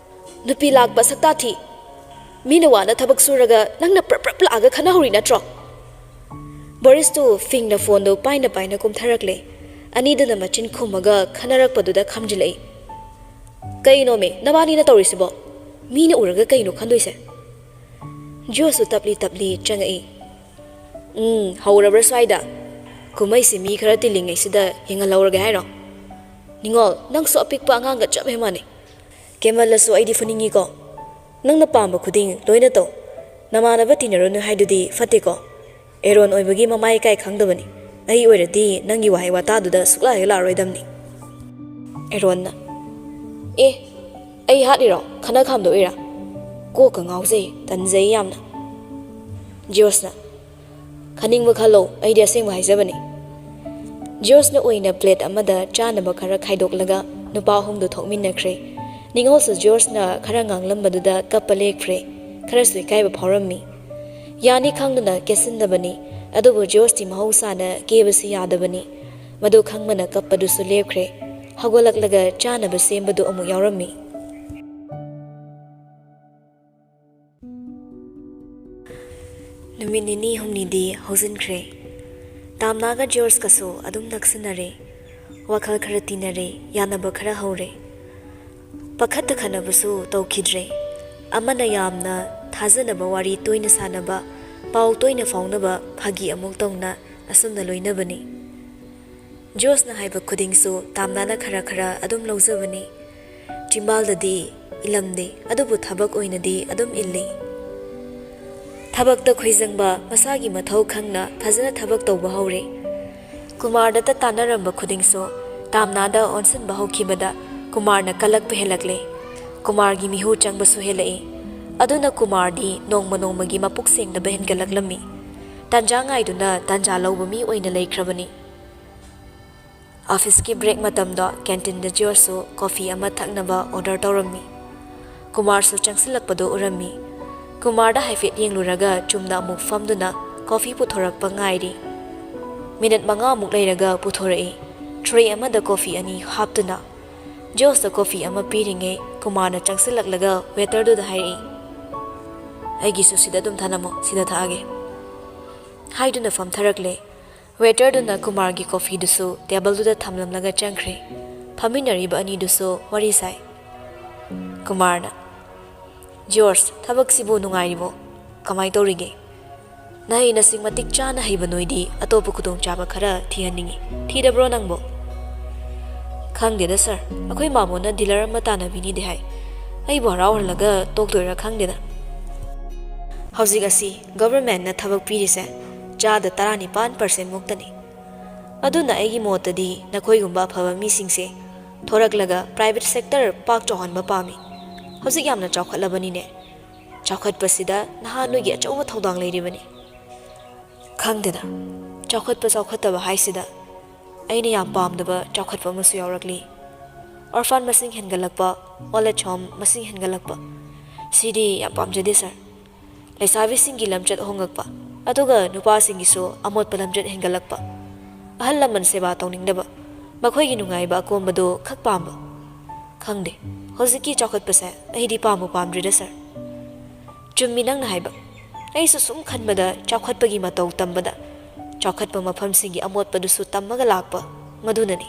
ꯅꯨꯄꯤ ꯂꯥꯛꯄ ꯁꯛꯇꯥ ꯊꯤ꯫ ꯃꯤꯅ ꯋꯥꯅ ꯊꯕꯛ ꯁꯨꯔꯒ ꯅꯪꯅ ꯄ꯭ꯔꯞ ꯄ꯭ꯔꯞ ꯂꯥꯛꯑꯒ ꯈꯟꯅꯍꯧꯔꯤ ꯅꯠꯇ꯭ꯔꯣ?" ꯕꯣꯔꯤꯁꯇꯨ ꯐꯤꯡꯅ ꯐꯣꯟꯗꯨ ꯄꯥꯏꯅ ꯄꯥꯏꯅ ꯀꯨꯝꯊꯔꯛꯂꯦ꯫ ꯑꯅꯤꯗꯨꯅ ꯃꯆꯤꯟ ꯈꯨꯝꯃꯒ ꯈꯟꯅꯔꯛꯄꯗꯨꯗ ꯈꯝꯖꯤꯜꯂꯛꯏ꯫ "ꯀꯩꯅꯣꯃꯦ ꯅꯕꯥꯅꯤꯅ ꯇꯧꯔꯤꯁꯤꯕꯣ? ꯃꯤꯅ ꯎꯔꯒ ꯀꯩꯅꯣ ꯈꯟꯗꯣꯏꯁꯦ?" ꯖꯣꯁꯁꯨ ꯇꯞꯂꯤ ꯇꯞꯂꯤ ꯆꯪꯉꯛꯏ꯫ "ꯎꯝ, ꯍꯧꯔꯕ꯭ꯔꯥ ꯁ꯭ꯋꯥꯏꯗ? ꯀꯨꯝꯍꯩꯁꯤ ꯃꯤ ꯈꯔ ꯇꯤꯜꯂꯤꯉꯩꯁꯤꯗ ꯌꯦꯡꯍꯜꯍꯧꯔꯒꯦ ꯍꯥꯏꯔꯣ? ꯅꯤꯉꯣꯜ, ꯅꯪꯁꯨ ꯑꯄꯤꯛꯄ ꯑꯉꯥꯡꯒ ꯆꯞ ꯍꯦꯛ ꯃꯥꯟꯅꯩ꯫ ꯀꯦꯃꯜꯂꯁꯨ ꯑꯩꯗꯤ ꯐꯨꯅꯤꯡꯉꯤꯀꯣ꯫ ꯅꯪꯅ ꯄꯥꯝꯕ ꯈꯨꯗꯤꯡ ꯂꯣꯏꯅ ꯇꯧ꯫ ꯅꯃꯥꯟꯅꯕ ꯇꯤꯟꯅꯔꯨꯅꯨ ꯍꯥꯏꯗꯨꯗꯤ ꯐꯠꯇꯦꯀꯣ꯫ ꯑꯦꯔꯣꯟ ꯑꯣꯏꯕꯒꯤ ꯃꯃꯥ ꯏꯀꯥꯏ ꯈꯪꯗꯕꯅꯤ꯫ ꯑꯩ ꯑꯣꯏꯔꯗꯤ ꯅꯪꯒꯤ ꯋꯥꯍꯩ ꯋꯥꯇꯥꯗꯨꯗ ꯁꯨꯛꯂꯥ ꯍꯦꯛ ꯂꯥꯛꯑꯔꯣꯏꯗꯕꯅꯤ꯫" ꯑꯦꯔꯣꯟꯅ, "ꯑꯦ, ꯑꯩ ꯍꯥꯠꯂꯤꯔꯣ? ꯈꯠꯅ ꯈꯥꯝꯗꯣꯛꯏꯔꯥ? ꯀꯣꯛꯀ ꯉꯥꯎꯖꯩ, ꯇꯟꯖꯩ ꯌꯥꯝꯅ꯫" ꯖꯤꯌꯣꯁꯅ, "ꯈꯟꯅꯤꯡꯕ ꯈꯜꯂꯣ, ꯑꯩꯗꯤ ꯑꯁꯦꯡꯕ ꯍꯥꯏꯖꯕꯅꯤ꯫" ꯖꯤꯌꯣꯁꯅ ꯑꯣꯏꯅ ꯄ꯭ꯂꯦꯠ ꯑꯃꯗ ꯆꯥꯅꯕ ꯈꯔ ꯈꯥꯏꯗꯣꯛꯂꯒ ꯅꯨꯄꯥ ꯑꯍꯨꯝꯗꯨ ꯊꯣꯛꯃꯤꯟꯅꯈ꯭ꯔꯦ꯫ ꯅꯤꯉꯣꯜꯁꯨ ꯖꯤꯌꯣꯁꯅ ꯈꯔ ꯉꯥꯡꯂꯝꯕꯗꯨꯗ ꯀꯞꯄ ꯂꯦꯞꯈ꯭ꯔꯦ꯫ ꯈꯔꯁꯨ ꯏꯀꯥꯏꯕ ꯐꯥꯎꯔꯝꯃꯤ꯫ ꯌꯥꯅꯤ ꯈꯪꯗꯨꯅ ꯀꯦꯁꯤꯟꯗꯕꯅꯤ, ꯑꯗꯨꯕꯨ ꯖꯤꯌꯣꯁꯇꯤ ꯃꯍꯧꯁꯥꯅ ꯀꯦꯕꯁꯤ ꯌꯥꯗꯕꯅꯤ꯫ ꯃꯗꯨ ꯈꯪꯕꯅ ꯀꯞꯄꯗꯨꯁꯨ ꯂꯦꯞꯈ꯭ꯔꯦ꯫ ꯍꯧꯒꯠꯂꯛꯂꯒ ꯆꯥꯅꯕ ꯁꯦꯝꯕꯗꯨ ꯑꯃꯨꯛ ꯌꯥꯎꯔꯝꯃꯤ꯫ ꯅꯨꯃꯤꯠ ꯅꯤꯅꯤ ꯍꯨꯝꯅꯤꯗꯤ ꯍꯧꯖꯤꯟꯈ꯭ꯔꯦ꯫ ꯇꯥꯝꯅꯥꯒ ꯖꯣꯔꯖꯀꯁꯨ ꯑꯗꯨꯝ ꯅꯛꯁꯤꯟꯅꯔꯦ꯫ ꯋꯥꯈꯜ ꯈꯔ ꯇꯤꯟꯅꯔꯦ, ꯌꯥꯅꯕ ꯈꯔ ꯍꯧꯔꯦ꯫ ꯄꯥꯈꯠꯇ ꯈꯠꯅꯕꯁꯨ ꯇꯧꯈꯤꯗ꯭ꯔꯦ꯫ ꯑꯃꯅ ꯌꯥꯝꯅ ꯊꯥꯖꯅꯕ ꯋꯥꯔꯤ ꯇꯣꯏꯅ ꯁꯥꯟꯅꯕ, ꯄꯥꯎ ꯇꯣꯏꯅ ꯐꯥꯎꯅꯕ, ꯐꯥꯒꯤ ꯑꯃꯨꯛ ꯇꯧꯅ, ꯑꯁꯨꯝꯅ ꯂꯣꯏꯅꯕꯅꯤ꯫ ꯖꯣꯁꯅ ꯍꯥꯏꯕ ꯈꯨꯗꯤꯡꯁꯨ ꯇꯥꯝꯅꯥꯅ ꯈꯔ ꯈꯔ ꯑꯗꯨꯝ ꯂꯧꯖꯕꯅꯤ꯫ ꯆꯤꯝꯕꯥꯜꯗꯗꯤ ꯏꯜꯂꯝꯗꯦ, ꯑꯗꯨꯕꯨ ꯊꯕꯛ ꯑꯣꯏꯅꯗꯤ ꯑꯗꯨꯝ ꯏꯜꯂꯤ꯫ ꯊꯕꯛꯇ ꯈꯣꯏꯖꯪꯕ, ꯃꯁꯥꯒꯤ ꯃꯊꯧ ꯈꯪꯅ ꯐꯖꯅ ꯊꯕꯛ ꯇꯧꯕ ꯍꯧꯔꯦ꯫ ꯀꯨꯃꯥꯔꯗꯇ ꯇꯥꯟꯅꯔꯝꯕ ꯈꯨꯗꯤꯡꯁꯨ ꯇꯥꯝꯅꯥꯗ ꯑꯣꯟꯁꯤꯟꯕ ꯍꯧꯈꯤꯕꯗ ꯀꯨꯃꯥꯔꯅ ꯀꯜꯂꯛꯄ ꯍꯦꯜꯂꯛꯂꯦ꯫ ꯀꯨꯃꯥꯔꯒꯤ ꯃꯤꯍꯨ ꯆꯪꯕꯁꯨ ꯍꯦꯜꯂꯛꯏ꯫ ꯑꯗꯨꯅ ꯀꯨꯃꯥꯔꯗꯤ ꯅꯣꯡꯃ ꯅꯣꯡꯃꯒꯤ ꯃꯄꯨꯛ ꯁꯦꯡꯗꯕ ꯍꯦꯟꯒꯠꯂꯛꯂꯝꯃꯤ꯫ ꯇꯥꯟꯖꯥ ꯉꯥꯏꯗꯨꯅ ꯇꯥꯟꯖꯥ ꯂꯧꯕ ꯃꯤ ꯑꯣꯏꯅ ꯂꯩꯈ꯭ꯔꯕꯅꯤ꯫ ꯑꯣꯐꯤꯁꯀꯤ ꯕ꯭ꯔꯦꯛ ꯃꯇꯝꯗ ꯀꯦꯟꯇꯤꯟꯗ ꯖꯣꯔꯖꯁꯨ ꯀꯣꯐꯤ ꯑꯃ ꯊꯛꯅꯕ ꯑꯣꯔꯗꯔ ꯇꯧꯔꯝꯃꯤ꯫ ꯀꯨꯃꯥꯔꯁꯨ ꯆꯪꯁꯤꯜꯂꯛꯄꯗꯨ ꯎꯔꯝꯃꯤ꯫ ꯀꯨꯃꯥꯔꯗ ꯍꯥꯏꯐꯦꯠ ꯌꯦꯡꯂꯨꯔꯒ ꯆꯨꯝꯅ ꯑꯃꯨꯛ ꯐꯝꯗꯨꯅ ꯀꯣꯐꯤ ꯄꯨꯊꯣꯔꯛꯄ ꯉꯥꯏꯔꯤ꯫ ꯃꯤꯅꯠ ꯃꯉꯥꯃꯨꯛ ꯂꯩꯔꯒ ꯄꯨꯊꯣꯔꯛꯏ꯫ ꯇ꯭ꯔꯦ ꯑꯃꯗ ꯀꯣꯐꯤ ꯑꯅꯤ ꯍꯥꯞꯇꯨꯅ꯫ ꯖꯣꯔꯖꯇ ꯀꯣꯐꯤ ꯑꯃ ꯄꯤꯔꯤꯉꯩ ꯀꯨꯃꯥꯔꯅ ꯆꯪꯁꯤꯜꯂꯛꯂꯒ ꯋꯦꯇꯔꯗꯨꯗ ꯍꯥꯏꯔꯛꯏ, "ꯑꯩꯒꯤꯁꯨ ꯁꯤꯗ ꯑꯗꯨꯝ ꯊꯅꯝꯃꯣ, ꯁꯤꯗ ꯊꯛꯑꯒꯦ," ꯍꯥꯏꯗꯨꯅ ꯐꯝꯊꯔꯛꯂꯦ꯫ ꯋꯦꯇꯔꯗꯨꯅ ꯀꯨꯃꯥꯔꯒꯤ ꯀꯣꯐꯤꯗꯨꯁꯨ ꯇꯦꯕꯜꯗꯨꯗ ꯊꯝꯂꯝꯂꯒ ꯆꯪꯈ꯭ꯔꯦ꯫ ꯐꯝꯃꯤꯟꯅꯔꯤꯕ ꯑꯅꯤꯗꯨꯁꯨ ꯋꯥꯔꯤ ꯁꯥꯏ꯫ ꯀꯨꯃꯥꯔꯅ, "ꯖꯣꯔꯖ, ꯊꯕꯛꯁꯤꯕꯨ ꯅꯨꯡꯉꯥꯏꯔꯤꯕꯣ? ꯀꯃꯥꯏ ꯇꯧꯔꯤꯒꯦ? ꯅꯍꯩ ꯅꯁꯤꯡ ꯃꯇꯤꯛ ꯆꯥꯅ ꯍꯩꯕ ꯅꯣꯏꯗꯤ ꯑꯇꯣꯞꯄ ꯈꯨꯗꯣꯡꯆꯥꯕ ꯈꯔ ꯊꯤꯍꯟꯅꯤꯡꯉꯤ꯫ ꯊꯤꯗꯕ꯭ꯔꯣ ꯅꯪꯕꯣ?" "ꯈꯪꯗꯦꯗ ꯁꯥꯔ, ꯑꯩꯈꯣꯏ ꯃꯥꯃꯣꯅ ꯗꯤꯂꯔ ꯑꯃ ꯇꯥꯟꯅꯕꯤꯅꯤꯗꯤ ꯍꯥꯏ꯫ ꯑꯩꯕꯨ ꯍꯔꯥꯎꯍꯜꯂꯒ ꯇꯣꯛꯇꯣꯏꯔꯥ ꯈꯪꯗꯦꯗ꯫ ꯍꯧꯖꯤꯛ ꯑꯁꯤ ꯒꯚꯔꯟꯃꯦꯟꯠꯅ ꯊꯕꯛ ꯄꯤꯔꯤꯁꯦ ꯆꯥꯗ ꯇꯔꯥꯅꯤꯄꯥꯟ ꯄꯥꯔꯁꯦꯟꯠ ꯃꯨꯛꯇꯅꯤ꯫ ꯑꯗꯨꯅ ꯑꯩꯒꯤ ꯃꯣꯠꯇꯗꯤ ꯅꯈꯣꯏꯒꯨꯝꯕ ꯑꯐꯕ ꯃꯤꯁꯤꯡꯁꯦ ꯊꯣꯔꯛꯂꯒ ꯄ꯭ꯔꯥꯏꯚꯦꯠ ꯁꯦꯛꯇꯔ ꯄꯥꯛ ꯆꯥꯎꯍꯟꯕ ꯄꯥꯝꯃꯤ꯫ ꯍꯧꯖꯤꯛ ꯌꯥꯝꯅ ꯆꯥꯎꯈꯠꯂꯕꯅꯤꯅꯦ꯫ ꯆꯥꯎꯈꯠꯄꯁꯤꯗ ꯅꯍꯥ ꯅꯣꯏꯒꯤ ꯑꯆꯧꯕ ꯊꯧꯗꯥꯡ ꯂꯩꯔꯤꯕꯅꯤ꯫" "ꯈꯪꯗꯦꯗ, ꯆꯥꯎꯈꯠꯄ ꯆꯥꯎꯈꯠꯇꯕ ꯍꯥꯏꯁꯤꯗ ꯑꯩꯅ ꯌꯥꯝ ꯄꯥꯝꯗꯕ ꯆꯥꯎꯈꯠꯄ ꯑꯃꯁꯨ ꯌꯥꯎꯔꯛꯂꯤ꯫ ꯑꯣꯔꯐꯥꯟ ꯃꯁꯤꯡ ꯍꯦꯟꯒꯠꯂꯛꯄ, ꯑꯣꯜ ꯑꯦꯖ ꯍꯣꯝ ꯃꯁꯤꯡ ꯍꯦꯟꯒꯠꯂꯛꯄ, ꯁꯤꯗꯤ ꯌꯥꯝ ꯄꯥꯝꯖꯗꯦ ꯁꯥꯔ꯫ ꯂꯩꯁꯥꯕꯤꯁꯤꯡꯒꯤ ꯂꯝꯆꯠ ꯍꯣꯡꯂꯛꯄ, ꯑꯗꯨꯒ ꯅꯨꯄꯥꯁꯤꯡꯒꯤꯁꯨ ꯑꯃꯣꯠꯄ ꯂꯝꯆꯠ ꯍꯦꯟꯒꯠꯂꯛꯄ, ꯑꯍꯜ ꯂꯃꯟ ꯁꯦꯕꯥ ꯇꯧꯅꯤꯡꯗꯕ, ꯃꯈꯣꯏꯒꯤ ꯅꯨꯡꯉꯥꯏꯕ ꯑꯀꯣꯝꯕꯗꯨ ꯈꯛ ꯄꯥꯝꯕ꯫ ꯈꯪꯗꯦ, ꯍꯧꯖꯤꯛꯀꯤ ꯆꯥꯎꯈꯠꯄꯁꯦ ꯑꯩꯗꯤ ꯄꯥꯝꯕꯨ ꯄꯥꯝꯗ꯭ꯔꯦꯗ ꯁꯥꯔ꯫ ꯆꯨꯝꯃꯤ ꯅꯪꯅ ꯍꯥꯏꯕ꯫ ꯑꯩꯁꯨ ꯁꯨꯝ ꯈꯟꯕꯗ ꯆꯥꯎꯈꯠꯄꯒꯤ ꯃꯇꯧ ꯇꯝꯕꯗ ꯆꯥꯎꯈꯠꯄ ꯃꯐꯝꯁꯤꯡꯒꯤ ꯑꯃꯣꯠꯄꯗꯨꯁꯨ ꯇꯝꯃꯒ ꯂꯥꯛꯄ ꯃꯗꯨꯅꯅꯤ꯫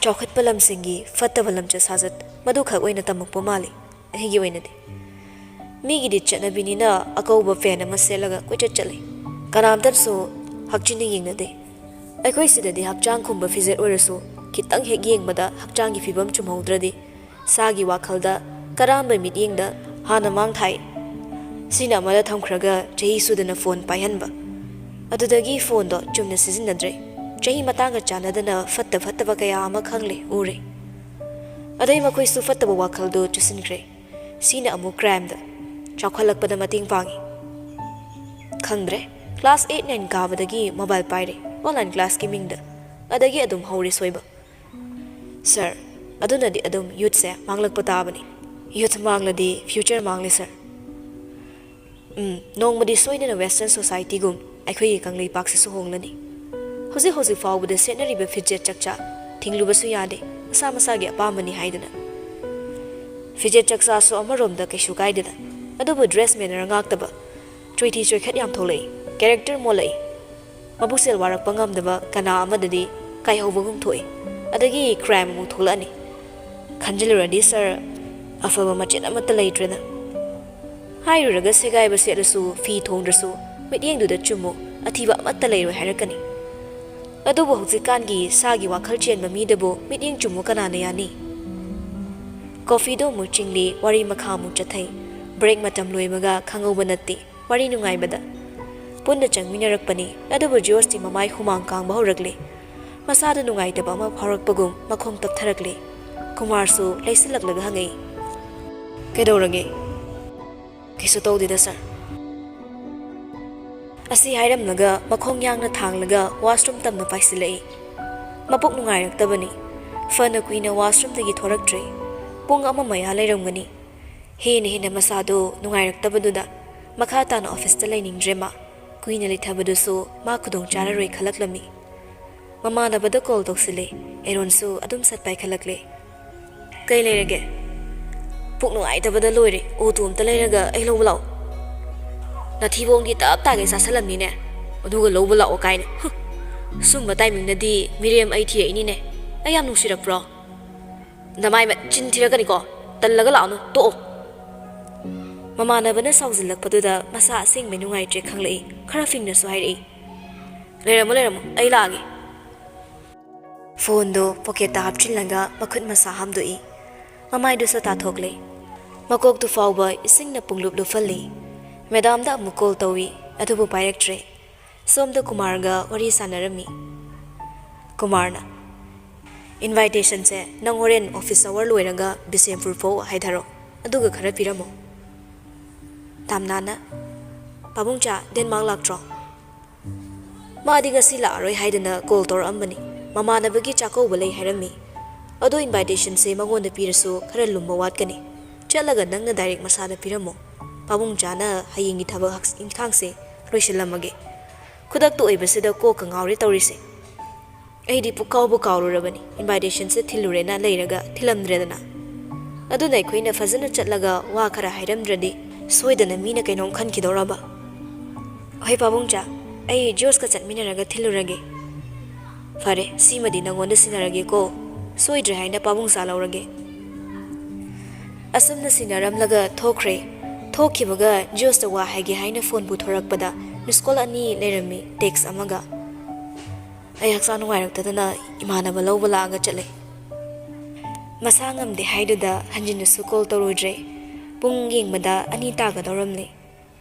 ꯆꯥꯎꯈꯠꯄ ꯂꯝꯁꯤꯡꯒꯤ ꯐꯠꯇꯕ ꯂꯝꯆꯠ ꯁꯥꯖꯠ ꯃꯗꯨꯈꯛ ꯑꯣꯏꯅ ꯇꯝꯃꯛꯄ ꯃꯥꯜꯂꯤ ꯑꯩꯒꯤ ꯑꯣꯏꯅꯗꯤ꯫ ꯃꯤꯒꯤꯗꯤ ꯆꯠꯅꯕꯤꯅꯤꯅ ꯑꯀꯧꯕ ꯐꯦꯟ ꯑꯃ ꯁꯦꯠꯂꯒ ꯀꯣꯏꯆꯠ ꯆꯠꯂꯤ꯫ ꯀꯅꯥꯝꯇꯁꯨ ꯍꯛꯆꯤꯟꯅ ꯌꯦꯡꯅꯗꯦ꯫ ꯑꯩꯈꯣꯏ ꯁꯤꯗꯗꯤ ꯍꯛꯆꯥꯡ ꯈꯨꯝꯕ ꯐꯤꯖꯦꯠ ꯑꯣꯏꯔꯁꯨ ꯈꯤꯇꯪ ꯍꯦꯛ ꯌꯦꯡꯕꯗ ꯍꯛꯆꯥꯡꯒꯤ ꯐꯤꯕꯝ ꯆꯨꯝꯍꯧꯗ꯭ꯔꯗꯤ ꯁꯥꯒꯤ ꯋꯥꯈꯜꯗ ꯀꯔꯥꯝꯕ ꯃꯤꯠꯌꯦꯡꯗ ꯍꯥꯟꯅ ꯃꯥꯡ ꯊꯥꯏ꯫ ꯁꯤꯅ ꯑꯃꯗ ꯊꯝꯈ꯭ꯔꯒ ꯆꯍꯤ ꯁꯨꯗꯅ ꯐꯣꯟ ꯄꯥꯏꯍꯟꯕ꯫ ꯑꯗꯨꯗꯒꯤ ꯐꯣꯟꯗꯣ ꯆꯨꯝꯅ ꯁꯤꯖꯤꯟꯅꯗ꯭ꯔꯦ꯫ ꯆꯍꯤ ꯃꯇꯥꯡꯒ ꯆꯥꯟꯅꯗꯅ ꯐꯠꯇ ꯐꯠꯇꯕ ꯀꯌꯥ ꯑꯃ ꯈꯪꯂꯦ, ꯎꯔꯦ꯫ ꯑꯗꯩ ꯃꯈꯣꯏꯁꯨ ꯐꯠꯇꯕ ꯋꯥꯈꯜꯗꯣ ꯆꯨꯁꯤꯟꯈ꯭ꯔꯦ꯫ ꯁꯤꯅ ꯑꯃꯨꯛ ꯀ꯭ꯔꯥꯏꯝꯗ ꯆꯥꯎꯈꯠꯂꯛꯄꯗ ꯃꯇꯦꯡ ꯄꯥꯡꯉꯤ꯫ ꯈꯪꯗ꯭ꯔꯦ, ꯀ꯭ꯂꯥꯁ ꯑꯩꯠ ꯅꯥꯏꯟ ꯀꯥꯕꯗꯒꯤ ꯃꯣꯕꯥꯏꯜ ꯄꯥꯏꯔꯦ, ꯑꯣꯟꯂꯥꯏꯟ ꯀ꯭ꯂꯥꯁꯀꯤ ꯃꯤꯡꯗ꯫ ꯑꯗꯒꯤ ꯑꯗꯨꯝ ꯍꯧꯔꯦ ꯁꯣꯏꯕ꯫ ꯁꯥꯔ, ꯑꯗꯨꯅꯗꯤ ꯑꯗꯨꯝ ꯌꯨꯠꯁꯦ ꯃꯥꯡꯂꯛꯄ ꯇꯥꯕꯅꯤ꯫ ꯌꯨꯠ ꯃꯥꯡꯂꯗꯤ ꯐ꯭ꯌꯨꯆꯔ ꯃꯥꯡꯂꯦ, ꯁꯥꯔ꯫ ꯎꯝ, ꯅꯣꯡꯃꯗꯤ ꯁꯣꯏꯗꯅ ꯋꯦꯁꯇꯔꯟ ꯁꯣꯁꯥꯏꯇꯤꯒꯨꯝ ꯑꯩꯈꯣꯏꯒꯤ ꯀꯪꯂꯩꯄꯥꯛꯁꯤꯁꯨ ꯍꯣꯡꯂꯅꯤ꯫ ꯍꯧꯖꯤꯛ ꯍꯧꯖꯤꯛ ꯐꯥꯎꯕꯗ ꯁꯦꯠꯅꯔꯤꯕ ꯐꯤꯖꯦꯠ ꯆꯛꯆꯥ ꯊꯤꯡꯂꯨꯕꯁꯨ ꯌꯥꯗꯦ, ꯃꯁꯥ ꯃꯁꯥꯒꯤ ꯑꯄꯥꯝꯕꯅꯤ ꯍꯥꯏꯗꯨꯅ꯫ ꯐꯤꯖꯦꯠ ꯆꯛꯆꯥꯁꯨ ꯑꯃꯔꯣꯝꯗ ꯀꯩꯁꯨ ꯀꯥꯏꯗꯦꯗ, ꯑꯗꯨꯕꯨ ꯗ꯭ꯔꯦꯁ ꯃꯦꯅꯔ ꯉꯥꯛꯇꯕ, ꯆꯣꯏꯊꯤ ꯆꯣꯏꯈꯠ ꯌꯥꯝ ꯊꯣꯛꯂꯛꯏ, ꯀꯦꯔꯦꯛꯇꯔ ꯃꯣꯠꯂꯛꯏ꯫ ꯃꯕꯨꯛꯆꯦꯜ ꯋꯥꯔꯛꯄ ꯉꯝꯗꯕ ꯀꯅꯥ ꯑꯃꯗꯗꯤ ꯀꯥꯏꯍꯧꯕꯒꯨꯝ ꯊꯣꯛꯏ꯫ ꯑꯗꯒꯤ ꯀ꯭ꯔꯥꯏꯝ ꯑꯃꯨꯛ ꯊꯣꯛꯂꯛꯑꯅꯤ꯫ ꯈꯟꯖꯤꯜꯂꯨꯔꯗꯤ ꯁꯥꯔ, ꯑꯐꯕ ꯃꯆꯦꯠ ꯑꯃꯠꯇ ꯂꯩꯇ꯭ꯔꯦꯗ꯫ ꯍꯥꯏꯔꯨꯔꯒ ꯁꯦꯒꯥꯏꯕ ꯁꯦꯠꯂꯁꯨ, ꯐꯤ ꯊꯣꯡꯗ꯭ꯔꯁꯨ, ꯃꯤꯠꯌꯦꯡꯗꯨꯗ ꯆꯨꯝꯃꯨ, ꯑꯊꯤꯕ ꯑꯃꯠꯇ ꯂꯩꯔꯣꯏ ꯍꯥꯏꯔꯛꯀꯅꯤ꯫ ꯑꯗꯨꯕꯨ ꯍꯧꯖꯤꯛꯀꯥꯟꯒꯤ ꯁꯥꯒꯤ ꯋꯥꯈꯜ ꯆꯦꯟꯕ ꯃꯤꯗꯕꯨ ꯃꯤꯠꯌꯦꯡ ꯆꯨꯝꯃꯨ ꯀꯅꯥꯅ ꯌꯥꯅꯤ? ꯀꯣꯐꯤꯗꯣ ꯑꯃꯨꯛ ꯆꯤꯡꯂꯤ, ꯋꯥꯔꯤ ꯃꯈꯥ ꯑꯃꯨꯛ ꯆꯠꯊꯩ꯫ ꯕ꯭ꯔꯦꯛ ꯃꯇꯝ ꯂꯣꯏꯕꯒ ꯈꯪꯍꯧꯕ ꯅꯠꯇꯦ꯫ ꯋꯥꯔꯤ ꯅꯨꯡꯉꯥꯏꯕꯗ ꯄꯨꯟꯅ ꯆꯪꯃꯤꯟꯅꯔꯛꯄꯅꯤ꯫ ꯑꯗꯨꯕꯨ ꯖꯣꯁꯇꯤ ꯃꯃꯥꯏ ꯍꯨꯃꯥꯡ ꯀꯥꯡꯕ ꯍꯧꯔꯛꯂꯦ꯫ ꯃꯁꯥꯗ ꯅꯨꯡꯉꯥꯏꯇꯕ ꯑꯃ ꯐꯥꯎꯔꯛꯄꯒꯨꯝ ꯃꯈꯣꯡ ꯇꯞꯊꯔꯛꯂꯦ꯫ ꯀꯨꯃꯥꯔꯁꯨ ꯂꯩꯁꯤꯜꯂꯛꯂꯒ ꯍꯪꯉꯛꯏ, "ꯀꯩꯗꯧꯔꯒꯦ?" "ꯀꯩꯁꯨ ꯇꯧꯗꯦꯗ, ꯁꯥꯔ꯫" ꯑꯁꯤ ꯍꯥꯏꯔꯝꯂꯒ ꯃꯈꯣꯡ ꯌꯥꯡꯅ ꯊꯥꯡꯂꯒ ꯋꯥꯁꯔꯨꯝ ꯇꯝꯅ ꯄꯥꯏꯁꯤꯜꯂꯛꯏ꯫ ꯃꯄꯨꯛ ꯅꯨꯡꯉꯥꯏꯔꯛꯇꯕꯅꯤ꯫ ꯐꯅ ꯀꯨꯏꯅ ꯋꯥꯁꯔꯨꯝꯗꯒꯤ ꯊꯣꯔꯛꯇ꯭ꯔꯦ꯫ ꯄꯨꯡ ꯑꯃ ꯃꯌꯥ ꯂꯩꯔꯝꯒꯅꯤ꯫ ꯍꯦꯟꯅ ꯍꯦꯟꯅ ꯃꯁꯥꯗꯨ ꯅꯨꯡꯉꯥꯏꯔꯛꯇꯕꯗꯨꯗ ꯃꯈꯥ ꯇꯥꯅ ꯑꯣꯐꯤꯁꯇ ꯂꯩꯅꯤꯡꯗ꯭ꯔꯦ ꯃꯥ꯫ ꯀꯨꯏꯅ ꯂꯩꯊꯕꯗꯨꯁꯨ ꯃꯥ ꯈꯨꯗꯣꯡ ꯆꯥꯔꯔꯣꯏ ꯈꯜꯂꯛꯂꯝꯃꯤ꯫ ꯃꯃꯥꯟꯅꯕꯗ ꯀꯣꯜ ꯇꯧꯁꯤꯜꯂꯦ꯫ ꯑꯦꯔꯣꯟꯁꯨ ꯑꯗꯨꯝ ꯁꯠ ꯄꯥꯏꯈꯠꯂꯛꯂꯦ꯫ "ꯀꯩ ꯂꯩꯔꯒꯦ?" "ꯄꯨꯛ ꯅꯨꯡꯉꯥꯏꯇꯕꯗ ꯂꯣꯏꯔꯦ꯫ ꯑꯣꯇꯣ ꯑꯝꯇ ꯂꯩꯔꯒ ꯑꯩ ꯂꯧꯕ ꯂꯥꯛꯑꯣ꯫" "ꯅꯊꯤꯕꯣꯡꯗꯤ ꯇꯞ ꯇꯥꯒꯩ ꯆꯥꯁꯜꯂꯝꯅꯤꯅꯦ, ꯑꯗꯨꯒ ꯂꯧꯕ ꯂꯥꯛꯑꯣ ꯀꯥꯏꯅ꯫ ꯍꯨꯝ, ꯁꯨꯝꯕ ꯇꯥꯏꯃꯤꯡꯗꯗꯤ ꯃꯤꯔꯦꯝ ꯑꯩ ꯊꯤꯔꯛꯏꯅꯤꯅꯦ꯫ ꯑꯩ ꯌꯥꯝ ꯅꯨꯡꯁꯤꯔꯛꯄ꯭ꯔꯣ?" "ꯅꯃꯥꯏ ꯃꯆꯤꯟ ꯊꯤꯔꯛꯀꯅꯤꯀꯣ꯫ ꯇꯜꯂꯒ ꯂꯥꯛꯑꯅꯨ, ꯇꯣꯛꯑꯣ꯫" ꯃꯃꯥꯟꯅꯕꯅ ꯁꯥꯎꯖꯤꯜꯂꯛꯄꯗꯨꯗ ꯃꯁꯥ ꯑꯁꯦꯡꯕꯩ ꯅꯨꯡꯉꯥꯏꯇ꯭ꯔꯦ ꯈꯪꯂꯛꯏ꯫ ꯈꯔ ꯐꯤꯡꯅꯁꯨ ꯍꯥꯏꯔꯛꯏ, ꯂꯩꯔꯝꯃꯣ, ꯂꯩꯔꯝꯃꯣ, ꯑꯩ ꯂꯥꯛꯑꯒꯦ꯫ ꯐꯣꯟꯗꯣ ꯄꯣꯀꯦꯠꯇ ꯍꯥꯞꯆꯤꯜꯂꯒ ꯃꯈꯨꯠ ꯃꯁꯥ ꯍꯥꯝꯗꯣꯛꯏ꯫ ꯃꯃꯥꯏꯗꯨꯁꯨ ꯇꯥꯊꯣꯛꯂꯦ꯫ ꯃꯀꯣꯛꯇꯨ ꯐꯥꯎꯕ ꯏꯁꯤꯡꯅ ꯄꯨꯡꯂꯨꯞ ꯂꯨꯞꯍꯜꯂꯤ꯫ ꯃꯦꯗꯥꯝꯗ ꯑꯃꯨꯛ ꯀꯣꯜ ꯇꯧꯏ, ꯑꯗꯨꯕꯨ ꯄꯥꯏꯔꯛꯇ꯭ꯔꯦ꯫ ꯁꯣꯝꯗ ꯀꯨꯃꯥꯔꯒ ꯋꯥꯔꯤ ꯁꯥꯟꯅꯔꯝꯃꯤ꯫ ꯀꯨꯃꯥꯔꯅ, "ꯏꯟꯚꯥꯏꯇꯦꯁꯟꯁꯦ ꯅꯪ ꯍꯣꯔꯦꯟ ꯑꯣꯐꯤꯁ ꯑꯋꯥꯔ ꯂꯣꯏꯔꯒ ꯕꯤꯁꯦꯝꯄꯨꯔ ꯐꯥꯎ ꯍꯥꯏꯊꯔꯣ, ꯑꯗꯨꯒ ꯈꯔ ꯄꯤꯔꯝꯃꯣ꯫" ꯇꯥꯝꯅꯥꯅ, "ꯄꯥꯕꯨꯡꯆꯥ, ꯗꯦꯟꯃꯥꯔꯛ ꯂꯥꯛꯇ꯭ꯔꯣ?" "ꯃꯥꯗꯤ ꯉꯁꯤ ꯂꯥꯛꯑꯔꯣꯏ ꯍꯥꯏꯗꯅ ꯀꯣꯜ ꯇꯧꯔꯛꯑꯝꯕꯅꯤ꯫ ꯃꯃꯥꯟꯅꯕꯒꯤ ꯆꯥꯛꯀꯧꯕ ꯂꯩ ꯍꯥꯏꯔꯝꯃꯤ꯫ ꯑꯗꯣ ꯏꯟꯚꯥꯏꯇꯦꯁꯟꯁꯦ ꯃꯉꯣꯟꯗ ꯄꯤꯔꯁꯨ ꯈꯔ ꯂꯨꯝꯕ ꯋꯥꯠꯀꯅꯤ꯫ ꯆꯠꯂꯒ ꯅꯪꯅ ꯗꯥꯏꯔꯦꯛ ꯃꯁꯥꯗ ꯄꯤꯔꯝꯃꯣ꯫ ꯄꯥꯕꯨꯡꯆꯥꯅ ꯍꯌꯦꯡꯒꯤ ꯊꯕꯛ ꯍꯛ-, ꯏꯪꯈꯥꯡꯁꯦ ꯂꯣꯏꯁꯤꯜꯂꯝꯃꯒꯦ꯫ ꯈꯨꯗꯛꯇ ꯑꯣꯏꯕꯁꯤꯗ ꯀꯣꯛꯀ ꯉꯥꯎꯔꯦ ꯇꯧꯔꯤꯁꯦ꯫ ꯑꯩꯗꯤ ꯄꯨꯀꯥꯎꯕꯨ ꯀꯥꯎꯔꯨꯔꯕꯅꯤ, ꯏꯟꯚꯥꯏꯇꯦꯁꯟꯁꯦ ꯊꯤꯜꯂꯨꯔꯦꯅ ꯂꯩꯔꯒ ꯊꯤꯜꯂꯝꯗ꯭ꯔꯦꯗꯅ꯫ ꯑꯗꯨꯅ ꯑꯩꯈꯣꯏꯅ ꯐꯖꯅ ꯆꯠꯂꯒ ꯋꯥ ꯈꯔ ꯍꯥꯏꯔꯝꯗ꯭ꯔꯗꯤ ꯁꯣꯏꯗꯅ ꯃꯤꯅ ꯀꯩꯅꯣꯝ ꯈꯟꯈꯤꯗꯧꯔꯕ꯫" "ꯍꯣꯏ ꯄꯥꯕꯨꯡꯆꯥ, ꯑꯩ ꯖꯣꯁꯀ ꯆꯠꯃꯤꯟꯅꯔꯒ ꯊꯤꯜꯂꯨꯔꯒꯦ꯫" "ꯐꯔꯦ, ꯁꯤꯃꯗꯤ ꯅꯉꯣꯟꯗ ꯁꯤꯟꯅꯔꯒꯦꯀꯣ꯫ ꯁꯣꯏꯗ꯭ꯔꯦ ꯍꯥꯏꯅ ꯄꯥꯕꯨꯡꯆꯥ ꯂꯧꯔꯒꯦ꯫" ꯑꯁꯨꯝꯅ ꯁꯤꯟꯅꯔꯝꯂꯒ ꯊꯣꯛꯈ꯭ꯔꯦ꯫ ꯊꯣꯛꯈꯤꯕꯒ ꯖꯣꯁꯇ ꯋꯥ ꯍꯥꯏꯒꯦ ꯍꯥꯏꯅ ꯐꯣꯟ ꯄꯨꯊꯣꯔꯛꯄꯗ ꯃꯤꯁ ꯀꯣꯜ ꯑꯅꯤ ꯂꯩꯔꯝꯃꯤ, ꯇꯦꯛꯁ ꯑꯃꯒ꯫ ꯑꯩ ꯍꯛꯆꯥꯡ ꯅꯨꯡꯉꯥꯏꯔꯛꯇꯗꯅ ꯏꯃꯥꯟꯅꯕ ꯂꯧꯕ ꯂꯥꯛꯑꯒ ꯆꯠꯂꯦ꯫ ꯃꯁꯥ ꯉꯝꯗꯦ ꯍꯥꯏꯗꯨꯗ ꯍꯟꯖꯤꯟꯅꯁꯨ ꯀꯣꯜ ꯇꯧꯔꯨꯗ꯭ꯔꯦ꯫ ꯄꯨꯡ ꯌꯦꯡꯕꯗ ꯑꯅꯤ ꯇꯥꯒꯗꯧꯔꯝꯂꯦ꯫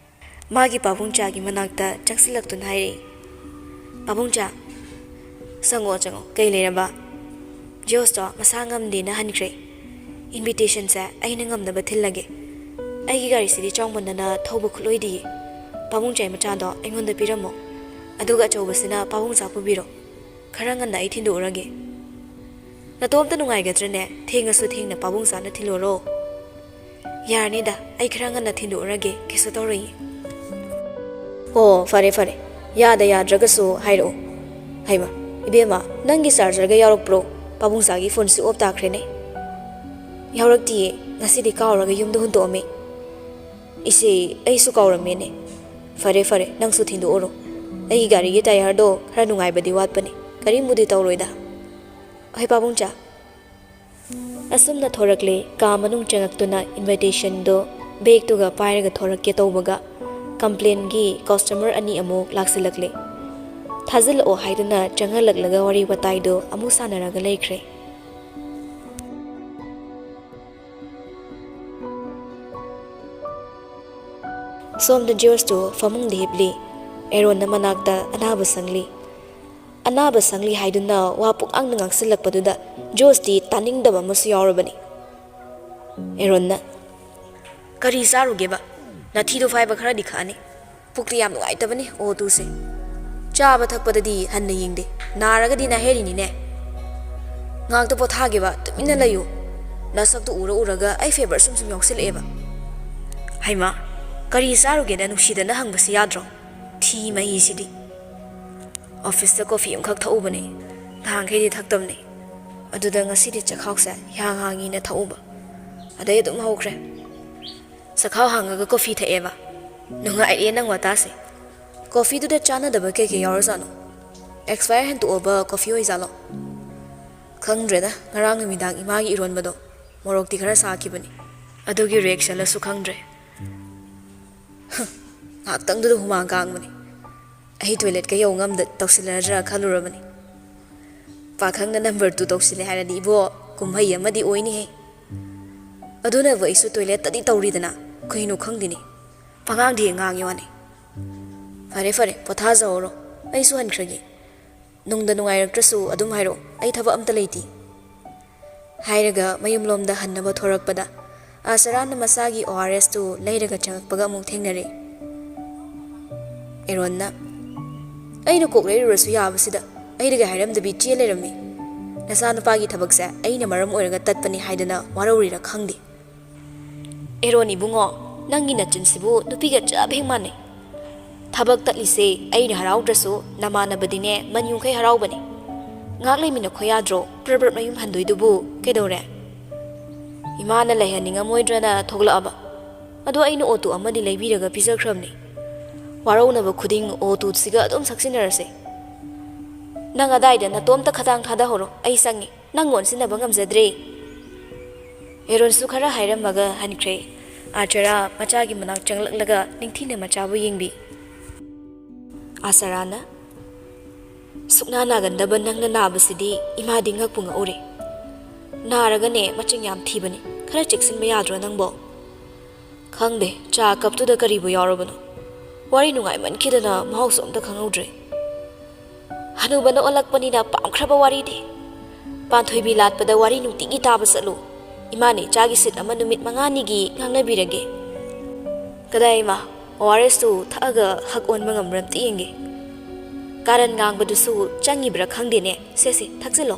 ꯃꯥꯒꯤ ꯄꯥꯕꯨꯡꯆꯥꯒꯤ ꯃꯅꯥꯛꯇ ꯆꯪꯁꯤꯜꯂꯛꯇꯨꯅ ꯍꯥꯏꯔꯛꯏ, "ꯄꯥꯕꯨꯡꯆꯥ꯫" "ꯆꯪꯉꯣ, ꯆꯪꯉꯣ꯫ ꯀꯩ ꯂꯩꯔꯕ?" "ꯖꯣꯁꯇꯣ ꯃꯁꯥ ꯉꯝꯗꯦꯅ ꯍꯟꯈ꯭ꯔꯦ꯫ ꯏꯟꯚꯤꯇꯦꯁꯟꯁꯦ ꯑꯩꯅ ꯉꯝꯅꯕ ꯊꯤꯜꯂꯒꯦ꯫ ꯑꯩꯒꯤ ꯒꯥꯔꯤꯁꯤꯗꯤ ꯆꯥꯎꯃꯟꯗꯅ ꯊꯧꯕ ꯈꯨꯠꯂꯣꯏꯗꯤꯌꯦ꯫ ꯄꯥꯕꯨꯡꯆꯥꯒꯤ ꯃꯆꯥꯗꯣ ꯑꯩꯉꯣꯟꯗ ꯄꯤꯔꯝꯃꯣ꯫ ꯑꯗꯨꯒ ꯑꯆꯧꯕꯁꯤꯅ ꯄꯥꯕꯨꯡꯆꯥ ꯄꯨꯕꯤꯔꯣ꯫ ꯈꯔ ꯉꯟꯅ ꯑꯩ ꯊꯤꯟꯗꯣꯛꯎꯔꯒꯦ꯫" "ꯅꯇꯣꯝꯇ ꯅꯨꯡꯉꯥꯏꯒꯗ꯭ꯔꯅꯦ? ꯊꯦꯡꯉꯁꯨ ꯊꯦꯡꯅ ꯄꯥꯕꯨꯡꯆꯥꯅ ꯊꯤꯜꯂꯨꯔꯣ꯫" "ꯌꯥꯔꯅꯤꯗ, ꯑꯩ ꯈꯔ ꯉꯟꯅ ꯊꯤꯟꯗꯣꯛꯎꯔꯒꯦ, ꯀꯩꯁꯨ ꯇꯧꯔꯣꯏꯌꯦ꯫" "ꯑꯣ, ꯐꯔꯦ, ꯐꯔꯦ꯫ ꯌꯥꯗ ꯌꯥꯗ꯭ꯔꯒꯁꯨ ꯍꯥꯏꯔꯛꯑꯣ꯫" "ꯍꯩꯃ, ꯏꯕꯦꯝꯃ, ꯅꯪꯒꯤ ꯆꯥꯔꯖꯔꯒ ꯌꯥꯎꯔꯛꯄ꯭ꯔꯣ? ꯄꯥꯕꯨꯡꯆꯥꯒꯤ ꯐꯣꯟ ꯁ꯭ꯋꯤꯆ ꯑꯣꯐ ꯇꯥꯈ꯭ꯔꯦꯅꯦ꯫" "ꯌꯥꯎꯔꯛꯇꯤꯌꯦ, ꯉꯁꯤꯗꯤ ꯀꯥꯎꯔꯒ ꯌꯨꯝꯗ ꯍꯨꯟꯇꯣꯛꯑꯝꯃꯦ꯫" "ꯏꯆꯦ, ꯑꯩꯁꯨ ꯀꯥꯎꯔꯝꯃꯦꯅꯦ꯫" "ꯐꯔꯦ, ꯐꯔꯦ, ꯅꯪꯁꯨ ꯊꯤꯟꯗꯣꯛꯎꯔꯣ꯫ ꯑꯩꯒꯤ ꯒꯥꯔꯤꯒꯤ ꯇꯥꯌꯔꯗꯣ ꯈꯔ ꯅꯨꯡꯉꯥꯏꯕꯗꯤ ꯋꯥꯠꯄꯅꯦ꯫ ꯀꯔꯤꯝꯕꯨꯗꯤ ꯇꯧꯔꯣꯏꯗ꯫" "ꯍꯣꯏ, ꯄꯥꯕꯨꯡꯆꯥ꯫" ꯑꯁꯨꯝꯅ ꯊꯣꯔꯛꯂꯦ꯫ ꯀꯥ ꯃꯅꯨꯡ ꯆꯪꯉꯛꯇꯨꯅ ꯏꯟꯚꯥꯏꯇꯦꯁꯟꯗꯣ ꯕꯦꯒꯇꯨꯒ ꯄꯥꯏꯔꯒ ꯊꯣꯔꯛꯀꯦ ꯇꯧꯕꯒ, ꯀꯝꯄ꯭ꯂꯦꯟꯒꯤ ꯀꯁꯇꯃꯔ ꯑꯅꯤ ꯑꯃꯨꯛ ꯂꯥꯛꯁꯤꯜꯂꯛꯂꯦ꯫ ꯊꯥꯖꯤꯜꯂꯛꯑꯣ ꯍꯥꯏꯗꯨꯅ ꯆꯪꯍꯜꯂꯛꯂꯒ ꯋꯥꯔꯤ ꯋꯥꯇꯥꯏꯗꯣ ꯑꯃꯨꯛ ꯁꯥꯟꯅꯔꯒ ꯂꯩꯈ꯭ꯔꯦ꯫ ꯁꯣꯝꯗ ꯖꯣꯔꯖꯇꯨ ꯐꯃꯨꯡꯗ ꯍꯤꯞꯂꯤ꯫ ꯑꯦꯔꯣꯟꯅ ꯃꯅꯥꯛꯇ ꯑꯅꯥꯕ ꯁꯪꯂꯤ꯫ ꯑꯅꯥꯕ ꯁꯪꯂꯤ ꯍꯥꯏꯗꯨꯅ ꯋꯥ ꯄꯨꯡꯉꯥꯡꯗ ꯉꯥꯡꯁꯤꯜꯂꯛꯄꯗꯨꯗ ꯖꯣꯔꯖꯇꯤ ꯇꯥꯅꯤꯡꯗꯕ ꯑꯃꯁꯨ ꯌꯥꯎꯔꯕꯅꯤ꯫ ꯑꯦꯔꯣꯟꯅ, "ꯀꯔꯤ ꯆꯥꯔꯨꯒꯦꯕ? ꯅꯥꯊꯤꯗꯣ ꯐꯥꯏꯕ ꯈꯔꯗꯤ ꯈꯥꯛꯑꯅꯤ꯫ ꯄꯨꯛꯇꯤ ꯌꯥꯝ ꯅꯨꯡꯉꯥꯏꯇꯕꯅꯤ ꯑꯣ ꯇꯨꯁꯦ꯫ ꯆꯥꯕ ꯊꯛꯄꯗꯗꯤ ꯍꯟꯅ ꯌꯦꯡꯗꯦ꯫ ꯅꯥꯔꯒꯗꯤ ꯅꯥꯍꯦꯔꯤꯅꯤꯅꯦ꯫ ꯉꯥꯛꯇ ꯄꯣꯊꯥꯒꯦꯕ, ꯇꯨꯃꯤꯟꯅ ꯂꯩꯌꯨ꯫ ꯅꯁꯛꯇꯨ ꯎꯔ ꯎꯔꯒ ꯑꯩ ꯐꯦꯕꯔ ꯁꯨꯝ ꯁꯨꯝ ꯌꯥꯎꯁꯤꯜꯂꯛꯑꯦꯕ꯫ ꯍꯩꯃꯥ, ꯀꯔꯤ ꯆꯥꯔꯨꯒꯦꯅ ꯅꯨꯡꯁꯤꯗꯅ ꯍꯪꯕꯁꯤ ꯌꯥꯗ꯭ꯔꯣ? ꯊꯤ ꯃꯍꯤꯁꯤꯗꯤ꯫ ꯑꯣꯐꯤꯁꯇ ꯀꯣꯐꯤ ꯑꯃꯈꯛ ꯊꯛꯎꯕꯅꯦ꯫ ꯅꯍꯥꯟꯈꯩꯗꯤ ꯊꯛꯇꯕꯅꯦ꯫ ꯑꯗꯨꯗ ꯉꯁꯤꯗꯤ ꯆꯈꯥꯎꯁꯦ ꯍꯤꯌꯥꯡ ꯍꯥꯡꯉꯤꯅ ꯊꯛꯎꯕ꯫ ꯑꯗꯩ ꯑꯗꯨꯝ ꯍꯧꯈ꯭ꯔꯦ꯫ ꯆꯈꯥꯎ ꯍꯥꯡꯉꯒ ꯀꯣꯐꯤ ꯊꯛꯑꯦꯕ꯫ ꯅꯨꯡꯉꯥꯏꯔꯦ ꯅꯪ ꯋꯥꯇꯥꯁꯦ꯫ ꯀꯣꯐꯤꯗꯨꯗ ꯆꯥꯟꯅꯗꯕ ꯀꯩꯀꯩ ꯌꯥꯎꯔꯖꯥꯠꯅꯣ? Expire ꯍꯦꯟꯇꯣꯛꯑꯕ coffee ꯑꯣꯏꯖꯥꯠꯂꯣ? ꯈꯪꯗ꯭ꯔꯦꯗ, ꯉꯔꯥꯡ ꯅꯨꯃꯤꯗꯥꯡ ꯏꯃꯥꯒꯤ ꯏꯔꯣꯟꯕꯗꯣ ꯃꯣꯔꯣꯛꯇꯤ ꯈꯔ ꯁꯥꯈꯤꯕꯅꯤ꯫ ꯑꯗꯨꯒꯤ ꯔꯤꯌꯦꯛꯁꯟꯂꯁꯨ ꯈꯪꯗ꯭ꯔꯦ꯫ ꯉꯥꯏꯍꯥꯛꯇꯪꯗꯨꯗ ꯍꯨꯃꯥꯡ ꯀꯥꯡꯕꯅꯤ꯫ ꯑꯩ ꯇꯣꯏꯂꯦꯠꯀ ꯌꯧ ꯉꯝꯗ ꯇꯧꯁꯤꯜꯂꯗ꯭ꯔꯥ ꯈꯜꯂꯨꯔꯕꯅꯤ꯫ ꯄꯥꯈꯪꯅ ꯅꯝꯕꯔ ꯇꯨ ꯇꯧꯁꯤꯜꯂꯦ ꯍꯥꯏꯔꯗꯤ ꯏꯕꯣ, ꯀꯨꯝꯍꯩ ꯑꯃꯗꯤ ꯑꯣꯏꯅꯤꯍꯦ꯫ ꯑꯗꯨꯅꯕꯨ ꯑꯩꯁꯨ ꯇꯣꯏꯂꯦꯠꯇꯗꯤ ꯇꯧꯔꯤꯗꯅ, ꯀꯩꯅꯣ ꯈꯪꯗꯦꯅꯦ꯫ ꯄꯉꯥꯡꯗꯤ ꯉꯥꯡꯉꯤ ꯋꯥꯅꯤ꯫ ꯐꯔꯦ ꯐꯔꯦ, ꯄꯣꯊꯥꯖꯍꯧꯔꯣ, ꯑꯩꯁꯨ ꯍꯟꯈ꯭ꯔꯒꯦ꯫ ꯅꯨꯡꯗ ꯅꯨꯡꯉꯥꯏꯔꯛꯇ꯭ꯔꯁꯨ ꯑꯗꯨꯝ ꯍꯥꯏꯔꯛꯑꯣ, ꯑꯩ ꯊꯕꯛ ꯑꯝꯇ ꯂꯩꯇꯦ꯫ ꯍꯥꯏꯔꯒ ꯃꯌꯨꯝꯂꯣꯝꯗ ꯍꯟꯅꯕ ꯊꯣꯔꯛꯄꯗ ꯑꯥꯁꯔꯥꯅ ꯃꯆꯥꯒꯤ ꯑꯣ ꯑꯥꯔ ꯑꯦꯁꯇꯨ ꯂꯩꯔꯒ ꯆꯪꯉꯛꯄꯒ ꯑꯃꯨꯛ ꯊꯦꯡꯅꯔꯦ꯫ ꯑꯦꯔꯣꯟꯅ, "ꯑꯩꯅ ꯀꯣꯛ ꯂꯩꯔꯨꯔꯁꯨ ꯌꯥꯕꯁꯤꯗ ꯑꯩꯗꯒ ꯍꯥꯏꯔꯝꯗꯕꯤ ꯆꯦ ꯂꯩꯔꯝꯃꯤ꯫ ꯅꯆꯥꯅꯨꯄꯥꯒꯤ ꯊꯕꯛꯁꯦ ꯑꯩꯅ ꯃꯔꯝ ꯑꯣꯏꯔꯒ ꯇꯠꯄꯅꯤ ꯍꯥꯏꯗꯅ ꯋꯥꯔꯧꯔꯤꯔꯥ ꯈꯪꯗꯦ꯫" "ꯑꯦꯔꯣꯟ ꯏꯕꯨꯡꯉꯣ, ꯅꯪꯒꯤ ꯅꯆꯤꯟꯁꯤꯕꯨ ꯅꯨꯄꯤꯒ ꯆꯞ ꯍꯦꯛ ꯃꯥꯟꯅꯩ꯫ ꯊꯕꯛ ꯇꯠꯂꯤꯁꯦ ꯑꯩꯅ ꯍꯔꯥꯎꯗ꯭ꯔꯁꯨ ꯅꯃꯥꯟꯅꯕꯗꯤꯅꯦ ꯃꯟ ꯌꯨꯡꯈꯩ ꯍꯔꯥꯎꯕꯅꯤ꯫ ꯉꯥꯏꯍꯥꯛ ꯂꯩꯃꯤꯟꯅꯈꯣ ꯌꯥꯗ꯭ꯔꯣ? ꯄ꯭ꯔꯞ ꯄ꯭ꯔꯞ ꯃꯌꯨꯝ ꯍꯟꯗꯣꯏꯗꯨꯕꯨ ꯀꯩꯗꯧꯔꯦ?" ꯏꯃꯥꯅ ꯂꯩꯍꯟꯅꯤꯡꯉꯝꯃꯣꯏꯗ꯭ꯔꯅ ꯊꯣꯛꯂꯛꯑꯕ꯫ ꯑꯗꯣ ꯑꯩꯅ ꯑꯣꯇꯣ ꯑꯃꯗꯤ ꯂꯩꯕꯤꯔꯒ ꯄꯤꯖꯈ꯭ꯔꯕꯅꯤ꯫ ꯋꯥꯔꯧꯅꯕ ꯈꯨꯗꯤꯡ ꯑꯣꯇꯣꯁꯤꯒ ꯑꯗꯨꯝ ꯁꯛꯆꯤꯟꯅꯔꯁꯦ꯫ ꯅꯪ ꯑꯗꯥꯏꯗ ꯅꯇꯣꯝꯇ ꯈꯗꯥꯡ ꯊꯥꯗꯍꯧꯔꯣ, ꯑꯩ ꯆꯪꯉꯤ꯫ ꯅꯪ ꯑꯣꯟꯁꯤꯟꯅꯕ ꯉꯝꯖꯗ꯭ꯔꯦ꯫ ꯑꯦꯔꯣꯟꯁꯨ ꯈꯔ ꯍꯥꯏꯔꯝꯃꯒ ꯍꯟꯈ꯭ꯔꯦ꯫ ꯑꯥꯆꯔꯥ ꯃꯆꯥꯒꯤ ꯃꯅꯥꯛ ꯆꯪꯂꯛꯂꯒ ꯅꯤꯡꯊꯤꯅ ꯃꯆꯥꯕꯨ ꯌꯦꯡꯕꯤ꯫ ꯑꯥꯆꯔꯥꯅ, ꯁꯨꯛꯅꯥ ꯅꯥꯒꯟꯗꯕ ꯅꯪꯅ ꯅꯥꯕꯁꯤꯗꯤ ꯏꯃꯥꯗꯤ ꯉꯛꯄꯨ ꯉꯛꯎꯔꯦ꯫ ꯅꯥꯔꯒꯅꯦ ꯃꯆꯤꯡ ꯌꯥꯝ ꯊꯤꯕꯅꯤ꯫ ꯈꯔ ꯆꯦꯛꯁꯤꯟꯕ ꯌꯥꯗ꯭ꯔꯣ ꯅꯪꯕꯣ? ꯈꯪꯗꯦ, ꯆꯥ ꯀꯞꯇꯨꯗ ꯀꯔꯤꯕꯨ ꯌꯥꯎꯔꯕꯅꯣ? ꯋꯥꯔꯤ ꯅꯨꯡꯉꯥꯏꯃꯟꯈꯤꯗꯅ ꯃꯍꯥꯎꯁꯨ ꯑꯝꯇ ꯈꯪꯍꯧꯗ꯭ꯔꯦ꯫ ꯍꯅꯨꯕꯅ ꯑꯣꯜꯂꯛꯄꯅꯤꯅ ꯄꯥꯝꯈ꯭ꯔꯕ ꯋꯥꯔꯤꯗꯤ꯫ ꯄꯥꯟꯊꯣꯏꯕꯤ ꯂꯥꯠꯄꯗ ꯋꯥꯔꯤ ꯅꯨꯡꯇꯤꯒꯤ ꯇꯥꯕ ꯆꯠꯂꯨ꯫ ꯏꯃꯥꯅ ꯏꯆꯥꯒꯤ ꯁꯤꯠ ꯑꯃ ꯅꯨꯃꯤꯠ ꯃꯉꯥꯅꯤꯒꯤ ꯉꯥꯡꯅꯕꯤꯔꯒꯦ꯫ ꯀꯗꯥꯏ ꯏꯃꯥ, ꯑꯣ ꯑꯥꯔ ꯑꯦꯁꯇꯨ ꯊꯛꯑꯒ ꯍꯛ ꯑꯣꯟꯕ ꯉꯝꯕ꯭ꯔꯥ ꯑꯝꯇ ꯌꯦꯡꯒꯦ꯫ ꯀꯥꯔꯟ ꯉꯥꯡꯕꯗꯨꯁꯨ ꯆꯪꯉꯤꯕ꯭ꯔꯥ ꯈꯪꯗꯦꯅꯦ꯫ ꯁꯦ ꯁꯦ, ꯊꯛꯆꯤꯜꯂꯣ꯫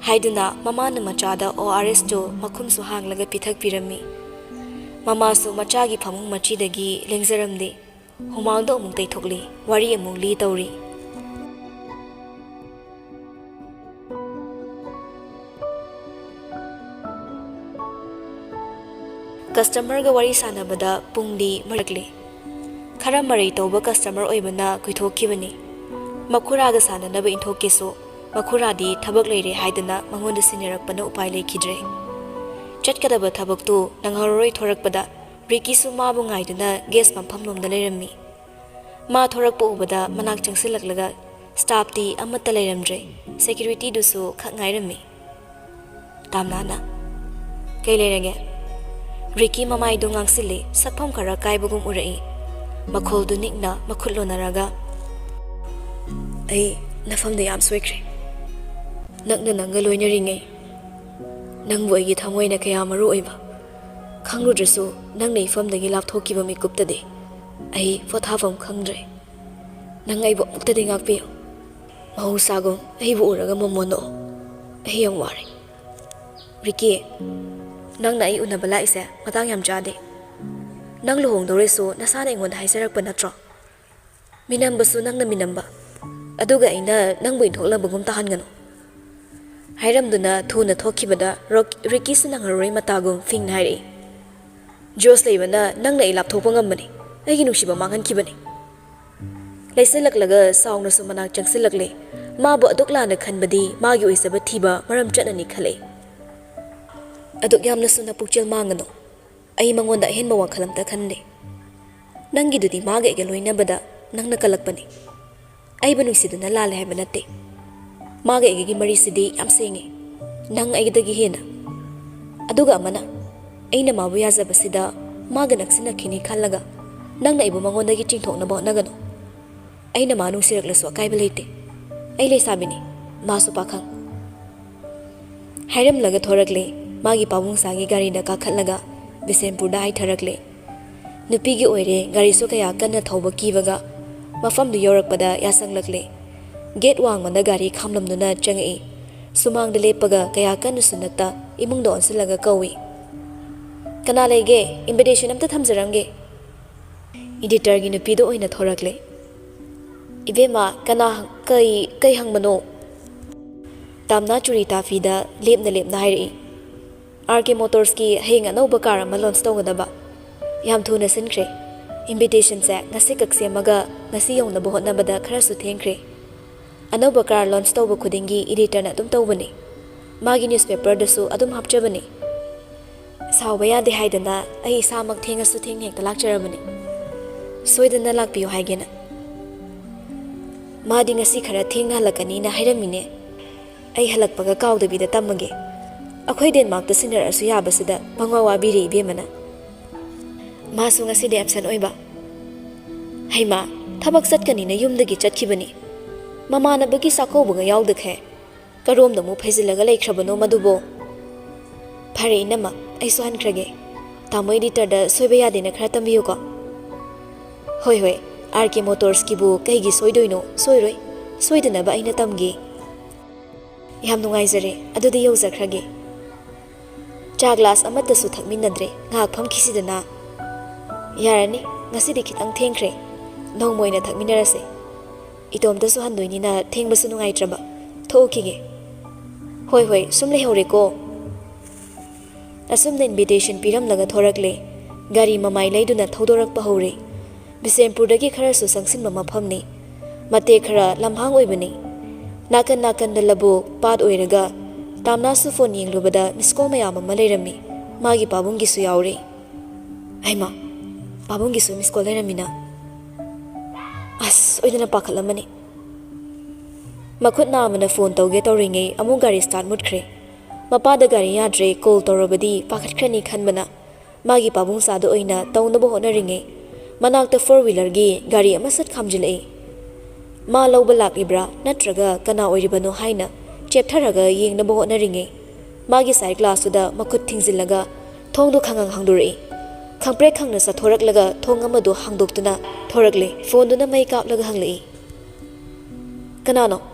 ꯍꯥꯏꯗꯨꯅ ꯃꯃꯥꯅ ꯃꯆꯥꯗ ꯑꯣ ꯑꯥꯔ ꯑꯦꯁꯇꯨ ꯃꯈꯨꯝꯁꯨ ꯍꯥꯡꯂꯒ ꯄꯤꯊꯛꯄꯤꯔꯝꯃꯤ꯫ ꯃꯃꯥꯁꯨ ꯃꯆꯥꯒꯤ ꯐꯃꯨꯡ ꯃꯆꯤꯗꯒꯤ ꯂꯦꯡꯖꯔꯝꯗꯦ꯫ ꯍꯨꯃꯥꯡꯗꯣ ꯑꯃꯨꯛ ꯇꯩꯊꯣꯛꯂꯤ, ꯋꯥꯔꯤ ꯑꯃꯨꯛ ꯂꯤ ꯇꯧꯔꯤ꯫ ꯀꯁꯇꯃꯔꯒ ꯋꯥꯔꯤ ꯁꯥꯟꯅꯕꯗ ꯄꯨꯡꯗꯤ ꯃꯔꯛꯂꯤ꯫ ꯈꯔ ꯃꯔꯩ ꯇꯧꯕ ꯀꯁꯇꯃꯔ ꯑꯣꯏꯕꯅ ꯀꯨꯏꯊꯣꯛꯈꯤꯕꯅꯤ꯫ ꯃꯈꯨꯔꯥꯒ ꯁꯥꯟꯅꯅꯕ ꯏꯟꯊꯣꯛꯀꯦꯁꯨ, ꯃꯈꯨꯔꯥꯗꯤ ꯊꯕꯛ ꯂꯩꯔꯦ ꯍꯥꯏꯗꯅ ꯃꯉꯣꯟꯗ ꯁꯤꯟꯅꯔꯛꯄꯅ ꯎꯄꯥꯏ ꯂꯩꯈꯤꯗ꯭ꯔꯦ꯫ ꯆꯠꯀꯗꯕ ꯊꯕꯛꯇꯨ ꯅꯪꯍꯧꯔꯔꯣꯏ ꯊꯣꯔꯛꯄꯗ, ꯔꯤꯀꯤꯁꯨ ꯃꯥꯕꯨ ꯉꯥꯏꯗꯨꯅ ꯒꯦꯁ ꯐꯝꯐꯝ ꯂꯣꯝꯗ ꯂꯩꯔꯝꯃꯤ꯫ ꯃꯥ ꯊꯣꯔꯛꯄ ꯎꯕꯗ ꯃꯅꯥꯛ ꯆꯪꯁꯤꯜꯂꯛꯂꯒ, ꯁ꯭ꯇꯥꯐꯇꯤ ꯑꯃꯠꯇ ꯂꯩꯔꯝꯗ꯭ꯔꯦ, ꯁꯦꯀ꯭ꯌꯨꯔꯤꯇꯤꯗꯨꯁꯨ ꯈꯛ ꯉꯥꯏꯔꯝꯃꯤ꯫ ꯇꯥꯝꯅꯥꯅ, "ꯀꯩ ꯂꯩꯔꯒꯦ?" ꯔꯤꯀꯤ ꯃꯃꯥꯏꯗꯨ ꯉꯥꯡꯁꯤꯜꯂꯤ, ꯁꯛꯐꯝ ꯈꯔ ꯀꯥꯏꯕꯒꯨꯝ ꯎꯔꯛꯏ꯫ ꯃꯈꯣꯜꯗꯨ ꯅꯤꯛꯅ ꯃꯈꯨꯠ ꯂꯣꯟꯅꯔꯒ, "ꯑꯩ ꯅꯐꯝꯗ ꯌꯥꯝ ꯁꯣꯏꯈ꯭ꯔꯦ꯫ ꯅꯛꯅ ꯅꯪꯒ ꯂꯣꯏꯅꯔꯤꯉꯩ ꯅꯪꯕꯨ ꯑꯩꯒꯤ ꯊꯃꯣꯏꯅ ꯀꯌꯥ ꯃꯔꯨ ꯑꯣꯏꯕ ꯈꯪꯂꯨꯗ꯭ꯔꯁꯨ, ꯅꯪꯅ ꯏꯐꯝꯗꯒꯤ ꯂꯥꯞꯊꯣꯛꯈꯤꯕ ꯃꯤꯀꯨꯞꯇꯗꯤ ꯑꯩ ꯄꯣꯊꯥꯐꯝ ꯈꯪꯗ꯭ꯔꯦ꯫ ꯅꯪ ꯑꯩꯕꯨ ꯑꯃꯨꯛꯇꯗꯤ ꯉꯥꯛꯄꯤꯌꯨ꯫ ꯃꯍꯧꯁꯥꯒꯨꯝ ꯑꯩꯕꯨ ꯎꯔꯒ ꯃꯣꯃꯣꯟ ꯅꯣꯛꯑꯣ꯫ ꯑꯩ ꯌꯥꯝ ꯋꯥꯔꯦ꯫" "ꯔꯤꯀꯤ, ꯅꯪꯅ ꯑꯩ ꯎꯅꯕ ꯂꯥꯛꯏꯁꯦ ꯃꯇꯥꯡ ꯌꯥꯝ ꯆꯥꯗꯦ꯫ ꯅꯪ ꯂꯨꯍꯣꯡꯗꯧꯔꯦꯁꯨ ꯅꯁꯥꯅ ꯑꯩꯉꯣꯟꯗ ꯍꯥꯏꯖꯔꯛꯄ ꯅꯠꯇ꯭ꯔꯣ? ꯃꯤꯅꯝꯕꯁꯨ ꯅꯪꯅ ꯃꯤꯅꯝꯕ, ꯑꯗꯨꯒ ꯑꯩꯅ ꯅꯪꯕꯨ ꯏꯟꯊꯣꯛꯂꯕꯒꯨꯝ ꯇꯥꯍꯟꯒꯅꯨ꯫" ꯍꯥꯏꯔꯝꯗꯨꯅ ꯊꯨꯅ ꯊꯣꯛꯈꯤꯕꯗ ꯔꯣꯛ-, ꯔꯤꯀꯤꯁꯨ ꯅꯪꯉꯔꯣꯏ ꯃꯇꯥꯒꯨꯝ ꯐꯤꯡꯅ ꯍꯥꯏꯔꯛꯏ꯫ "ꯖꯣꯁ ꯂꯩꯕꯅ ꯅꯪꯅ ꯑꯩ ꯂꯥꯞꯊꯣꯛꯄ ꯉꯝꯕꯅꯤ, ꯑꯩꯒꯤ ꯅꯨꯡꯁꯤꯕ ꯃꯥꯡꯍꯟꯈꯤꯕꯅꯤ꯫" ꯂꯩꯁꯤꯜꯂꯛꯂꯒ ꯁꯥꯎꯅꯁꯨ ꯃꯅꯥꯛ ꯆꯪꯁꯤꯜꯂꯛꯂꯦ꯫ ꯃꯥꯕꯨ ꯑꯗꯨꯛ ꯂꯥꯟꯅ ꯈꯟꯕꯗꯤ ꯃꯥꯒꯤ ꯑꯣꯏꯖꯕ ꯊꯤꯕ ꯃꯔꯝ ꯆꯠꯅꯅꯤ ꯈꯜꯂꯛꯏ꯫ "ꯑꯗꯨꯛ ꯌꯥꯝꯅꯁꯨ ꯅꯄꯨꯛꯆꯦꯜ ꯃꯥꯡꯒꯅꯨ꯫ ꯑꯩ ꯃꯉꯣꯟꯗ ꯑꯍꯦꯟꯕ ꯋꯥꯈꯜ ꯑꯝꯇ ꯈꯟꯗꯦ꯫ ꯅꯪꯒꯤꯗꯨꯗꯤ ꯃꯥꯒ ꯑꯩꯒ ꯂꯣꯏꯅꯕꯗ ꯅꯪꯅ ꯀꯜꯂꯛꯄꯅꯤ꯫" ꯑꯩꯕꯨ ꯅꯨꯡꯁꯤꯗꯨꯅ ꯂꯥꯜꯂꯦ ꯍꯥꯏꯕ ꯅꯠꯇꯦ꯫ ꯃꯥꯒ ꯑꯩꯒꯒꯤ ꯃꯔꯤꯁꯤꯗꯤ ꯌꯥꯝ ꯁꯦꯡꯉꯤ, ꯅꯪ ꯑꯩꯒꯗꯒꯤ ꯍꯦꯟꯅ꯫ ꯑꯗꯨꯒ ꯑꯃꯅ, ꯑꯩꯅ ꯃꯥꯕꯨ ꯌꯥꯖꯕꯁꯤꯗ ꯃꯥꯒ ꯅꯛꯁꯤꯟꯅꯈꯤꯅꯤ ꯈꯜꯂꯒ ꯅꯪꯅ ꯑꯩꯕꯨ ꯃꯉꯣꯟꯗꯒꯤ ꯆꯤꯡꯊꯣꯛꯅꯕ ꯍꯣꯠꯅꯒꯅꯨ꯫ ꯑꯩꯅ ꯃꯥ ꯅꯨꯡꯁꯤꯔꯛꯂꯁꯨ ꯑꯀꯥꯏꯕ ꯂꯩꯇꯦ꯫ ꯑꯩ ꯂꯩꯁꯥꯕꯤꯅꯤ, ꯃꯥꯁꯨ ꯄꯥꯈꯪ꯫ ꯍꯥꯏꯔꯝꯂꯒ ꯊꯣꯔꯛꯂꯦ꯫ ꯃꯥꯒꯤ ꯄꯥꯕꯨꯡꯁꯥꯒꯤ ꯒꯥꯔꯤꯗ ꯀꯥꯈꯠꯂꯒ ꯕꯤꯁꯦꯝꯄꯨꯔꯗ ꯍꯥꯏꯊꯔꯛꯂꯦ꯫ ꯅꯨꯄꯤꯒꯤ ꯑꯣꯏꯔꯦ, ꯒꯥꯔꯤꯁꯨ ꯀꯌꯥ ꯀꯟꯅ ꯊꯧꯕ ꯀꯤꯕꯒ ꯃꯐꯝꯗꯨ ꯌꯧꯔꯛꯄꯗ ꯌꯥꯁꯪꯂꯛꯂꯦ꯫ ꯒꯦꯠ ꯋꯥꯡꯃꯗ ꯒꯥꯔꯤ ꯈꯥꯝꯂꯝꯗꯨꯅ ꯆꯪꯉꯛꯏ꯫ ꯁꯨꯃꯥꯡꯗ ꯂꯦꯞꯄꯒ ꯀꯌꯥ ꯀꯟꯅꯁꯨ ꯅꯠꯇ ꯏꯃꯨꯡꯗ ꯑꯣꯟꯁꯤꯜꯂꯒ ꯀꯧꯏ꯫ "ꯀꯅꯥ ꯂꯩꯒꯦ? ꯏꯟꯚꯤꯇꯦꯁꯟ ꯑꯝꯇ ꯊꯝꯖꯔꯝꯒꯦ꯫" ꯏꯗꯤꯇꯔꯒꯤ ꯅꯨꯄꯤꯗꯣ ꯑꯣꯏꯅ ꯊꯣꯔꯛꯂꯦ꯫ "ꯏꯕꯦꯝꯃ, ꯀꯅꯥ, ꯀꯩ, ꯀꯩ ꯍꯪꯕꯅꯣ?" ꯇꯥꯝꯅꯥ ꯆꯨꯔꯤ ꯇꯥꯐꯤꯗ ꯂꯦꯞꯅ ꯂꯦꯞꯅ ꯍꯥꯏꯔꯛꯏ꯫ "ꯑꯥꯔ ꯀꯦ ꯃꯣꯇꯣꯔꯁꯀꯤ ꯍꯌꯦꯡ ꯑꯅꯧꯕ ꯀꯥꯔ ꯑꯃ ꯂꯣꯟꯆ ꯇꯧꯒꯗꯕ꯫ ꯌꯥꯝ ꯊꯨꯅ ꯁꯤꯟꯈ꯭ꯔꯦ꯫ ꯏꯟꯚꯤꯇꯦꯁꯟꯁꯦ ꯉꯁꯤ ꯀꯛ ꯁꯦꯝꯃꯒ ꯉꯁꯤ ꯌꯧꯅꯕ ꯍꯣꯠꯅꯕꯗ ꯈꯔꯁꯨ ꯊꯦꯡꯈ꯭ꯔꯦ꯫ ꯑꯅꯧꯕ ꯀꯥꯔ ꯂꯣꯟꯆ ꯇꯧꯕ ꯈꯨꯗꯤꯡꯒꯤ ꯏꯗꯤꯇꯔꯅ ꯑꯗꯨꯝ ꯇꯧꯕꯅꯤ꯫ ꯃꯥꯒꯤ ꯅ꯭ꯌꯨꯁꯄꯦꯄꯔꯗꯁꯨ ꯑꯗꯨꯝ ꯍꯥꯞꯆꯕꯅꯤ꯫ ꯁꯥꯎꯕ ꯌꯥꯗꯦ ꯍꯥꯏꯗꯅ ꯑꯩ ꯏꯁꯥꯃꯛ ꯊꯦꯡꯉꯁꯨ ꯊꯦꯡꯅ ꯍꯦꯛꯇ ꯂꯥꯛꯆꯔꯕꯅꯤ꯫ ꯁꯣꯏꯗꯅ ꯂꯥꯛꯄꯤꯌꯨ ꯍꯥꯏꯒꯦꯅ꯫ ꯃꯥꯗꯤ ꯉꯁꯤ ꯈꯔ ꯊꯦꯡꯅ ꯍꯜꯂꯛꯀꯅꯤꯅ ꯍꯥꯏꯔꯝꯃꯤꯅꯦ꯫ ꯑꯩ ꯍꯜꯂꯛꯄꯒ ꯀꯥꯎꯗꯕꯤꯗ ꯇꯝꯃꯒꯦ꯫ ꯑꯩꯈꯣꯏ ꯗꯦꯟꯃꯥꯔꯛꯇ ꯁꯤꯟꯅꯔꯛꯑꯁꯨ ꯌꯥꯕꯁꯤꯗ ꯄꯪꯋꯥ ꯋꯥꯕꯤꯔꯦ ꯏꯕꯦꯝꯃꯅ꯫ ꯃꯥꯁꯨ ꯉꯁꯤꯗꯤ ꯑꯦꯞꯁꯦꯟ ꯑꯣꯏꯕ꯫ ꯍꯩꯃꯥ, ꯊꯕꯛ ꯆꯠꯀꯅꯤꯅ ꯌꯨꯝꯗꯒꯤ ꯆꯠꯈꯤꯕꯅꯤ꯫ ꯃꯃꯥꯟꯅꯕꯒꯤ ꯆꯥꯛꯀꯧꯕꯒ ꯌꯥꯎꯗꯈꯩ ꯀꯔꯣꯝꯗ ꯑꯃꯨꯛ ꯐꯩꯖꯤꯜꯂꯒ ꯂꯩꯈ꯭ꯔꯕꯅꯣ ꯃꯗꯨꯕꯣ? ꯐꯔꯦ ꯏꯅꯝꯃ, ꯑꯩꯁꯨ ꯍꯟꯈ꯭ꯔꯒꯦ꯫ ꯇꯥꯃꯣ ꯏꯗꯤꯇꯔꯗ ꯁꯣꯏꯕ ꯌꯥꯗꯦꯅ ꯈꯔ ꯇꯝꯕꯤꯌꯨꯀꯣ꯫ ꯍꯣꯏ, ꯍꯣꯏ, ꯑꯥꯔ ꯀꯦ ꯃꯣꯇꯣꯔꯁꯀꯤꯕꯨ ꯀꯩꯒꯤ ꯁꯣꯏꯗꯣꯏꯅꯣ? ꯁꯣꯏꯔꯣꯏ, ꯁꯣꯏꯗꯅꯕ ꯑꯩꯅ ꯇꯝꯒꯦ꯫ ꯌꯥꯝ ꯅꯨꯡꯉꯥꯏꯖꯔꯦ, ꯑꯗꯨꯗꯤ ꯌꯧꯖꯈ꯭ꯔꯒꯦ꯫ ꯆꯥ ꯒ꯭ꯂꯥꯁ ꯑꯃꯠꯇꯁꯨ ꯊꯛꯃꯤꯟꯅꯗ꯭ꯔꯦ, ꯉꯥꯏꯍꯥꯛ ꯐꯝꯈꯤꯁꯤꯗꯅ꯫ ꯌꯥꯔꯅꯤ, ꯉꯁꯤꯗꯤ ꯈꯤꯇꯪ ꯊꯦꯡꯈ꯭ꯔꯦ, ꯅꯣꯡꯃ ꯑꯣꯏꯅ ꯊꯛꯃꯤꯟꯅꯔꯁꯦ꯫ ꯏꯇꯣꯝꯇꯁꯨ ꯍꯟꯗꯣꯏꯅꯤꯅ ꯊꯦꯡꯕꯁꯨ ꯅꯨꯡꯉꯥꯏꯇ꯭ꯔꯕ꯫ ꯊꯣꯛꯎꯈꯤꯒꯦ꯫ ꯍꯣꯏ, ꯍꯣꯏ, ꯁꯨꯝ ꯂꯩꯍꯧꯔꯦꯀꯣ꯫ ꯑꯁꯨꯝꯅ ꯏꯟꯚꯤꯇꯦꯁꯟ ꯄꯤꯔꯝꯂꯒ ꯊꯣꯔꯛꯂꯦ꯫ ꯒꯥꯔꯤ ꯃꯃꯥꯏ ꯂꯩꯗꯨꯅ ꯊꯧꯗꯣꯔꯛꯄ ꯍꯧꯔꯦ꯫ ꯕꯤꯁꯦꯝꯄꯨꯔꯗꯒꯤ ꯈꯔꯁꯨ ꯆꯪꯁꯤꯟꯕ ꯃꯐꯝꯅꯤ꯫ ꯃꯇꯦꯛ ꯈꯔ ꯂꯝꯍꯥꯡ ꯑꯣꯏꯕꯅꯤ꯫ ꯅꯥꯀꯟ ꯅꯥꯀꯟꯗ ꯂꯧꯕꯨꯛ, ꯄꯥꯠ ꯑꯣꯏꯔꯒ ꯇꯥꯝꯅꯥꯁꯨ ꯐꯣꯟ ꯌꯦꯡꯂꯨꯕꯗ ꯃꯤꯁ ꯀꯣꯜ ꯃꯌꯥꯝ ꯑꯃ ꯂꯩꯔꯝꯃꯤ꯫ ꯃꯥꯒꯤ ꯄꯥꯕꯨꯡꯒꯤꯁꯨ ꯌꯥꯎꯔꯦ꯫ ꯍꯩꯃꯥ, ꯄꯥꯕꯨꯡꯒꯤꯁꯨ ꯃꯤꯁ ꯀꯣꯜ ꯂꯩꯔꯝꯃꯤꯅ꯫ ꯑꯁ, ꯑꯣꯏꯗꯅ ꯄꯥꯈꯠꯂꯝꯃꯅꯤ꯫ ꯃꯈꯨꯠ ꯅꯥꯝꯃꯅ ꯐꯣꯟ ꯇꯧꯒꯦ ꯇꯧꯔꯤꯉꯩ ꯑꯃꯨꯛ ꯒꯥꯔꯤ ꯁ꯭ꯇꯥꯔꯠ ꯃꯨꯠꯈ꯭ꯔꯦ꯫ ꯃꯄꯥꯗ ꯒꯥꯔꯤ ꯌꯥꯗ꯭ꯔꯦ, ꯀꯣꯜ ꯇꯧꯔꯕꯗꯤ ꯄꯥꯈꯠꯈ꯭ꯔꯅꯤ ꯈꯟꯕꯅ ꯃꯥꯒꯤ ꯄꯥꯕꯨꯡꯆꯥꯗ ꯑꯣꯏꯅ ꯇꯧꯅꯕ ꯍꯣꯠꯅꯔꯤꯉꯩ ꯃꯅꯥꯛꯇ ꯐꯣꯔ ꯋꯤꯂꯔꯒꯤ ꯒꯥꯔꯤ ꯑꯃ ꯁꯠ ꯈꯥꯝꯖꯤꯜꯂꯛꯏ꯫ ꯃꯥ ꯂꯧꯕ ꯂꯥꯛꯂꯤꯕ꯭ꯔꯥ ꯅꯠꯇ꯭ꯔꯒ ꯀꯅꯥ ꯑꯣꯏꯔꯤꯕꯅꯣ ꯍꯥꯏꯅ ꯆꯦꯞꯊꯔꯒ ꯌꯦꯡꯅꯕ ꯍꯣꯠꯅꯔꯤꯉꯩ ꯃꯥꯒꯤ ꯁꯥꯏꯠ ꯒ꯭ꯂꯥꯁꯇꯨꯗ ꯃꯈꯨꯠ ꯊꯤꯡꯖꯤꯜꯂꯒ ꯊꯣꯡꯗꯨ ꯈꯪꯉꯪ ꯍꯥꯡꯗꯣꯔꯛꯏ꯫ ꯈꯪꯄ꯭ꯔꯦꯛ ꯈꯪꯅ ꯆꯠꯊꯣꯔꯛꯂꯒ ꯊꯣꯡ ꯑꯃꯗꯨ ꯍꯥꯡꯗꯣꯛꯇꯨꯅ ꯊꯣꯔꯛꯂꯦ꯫ ꯐꯣꯟꯗꯨꯅ ꯃꯩ ꯀꯥꯞꯂꯒ ꯍꯪꯂꯛꯏ, "ꯀꯅꯥꯅꯣ?"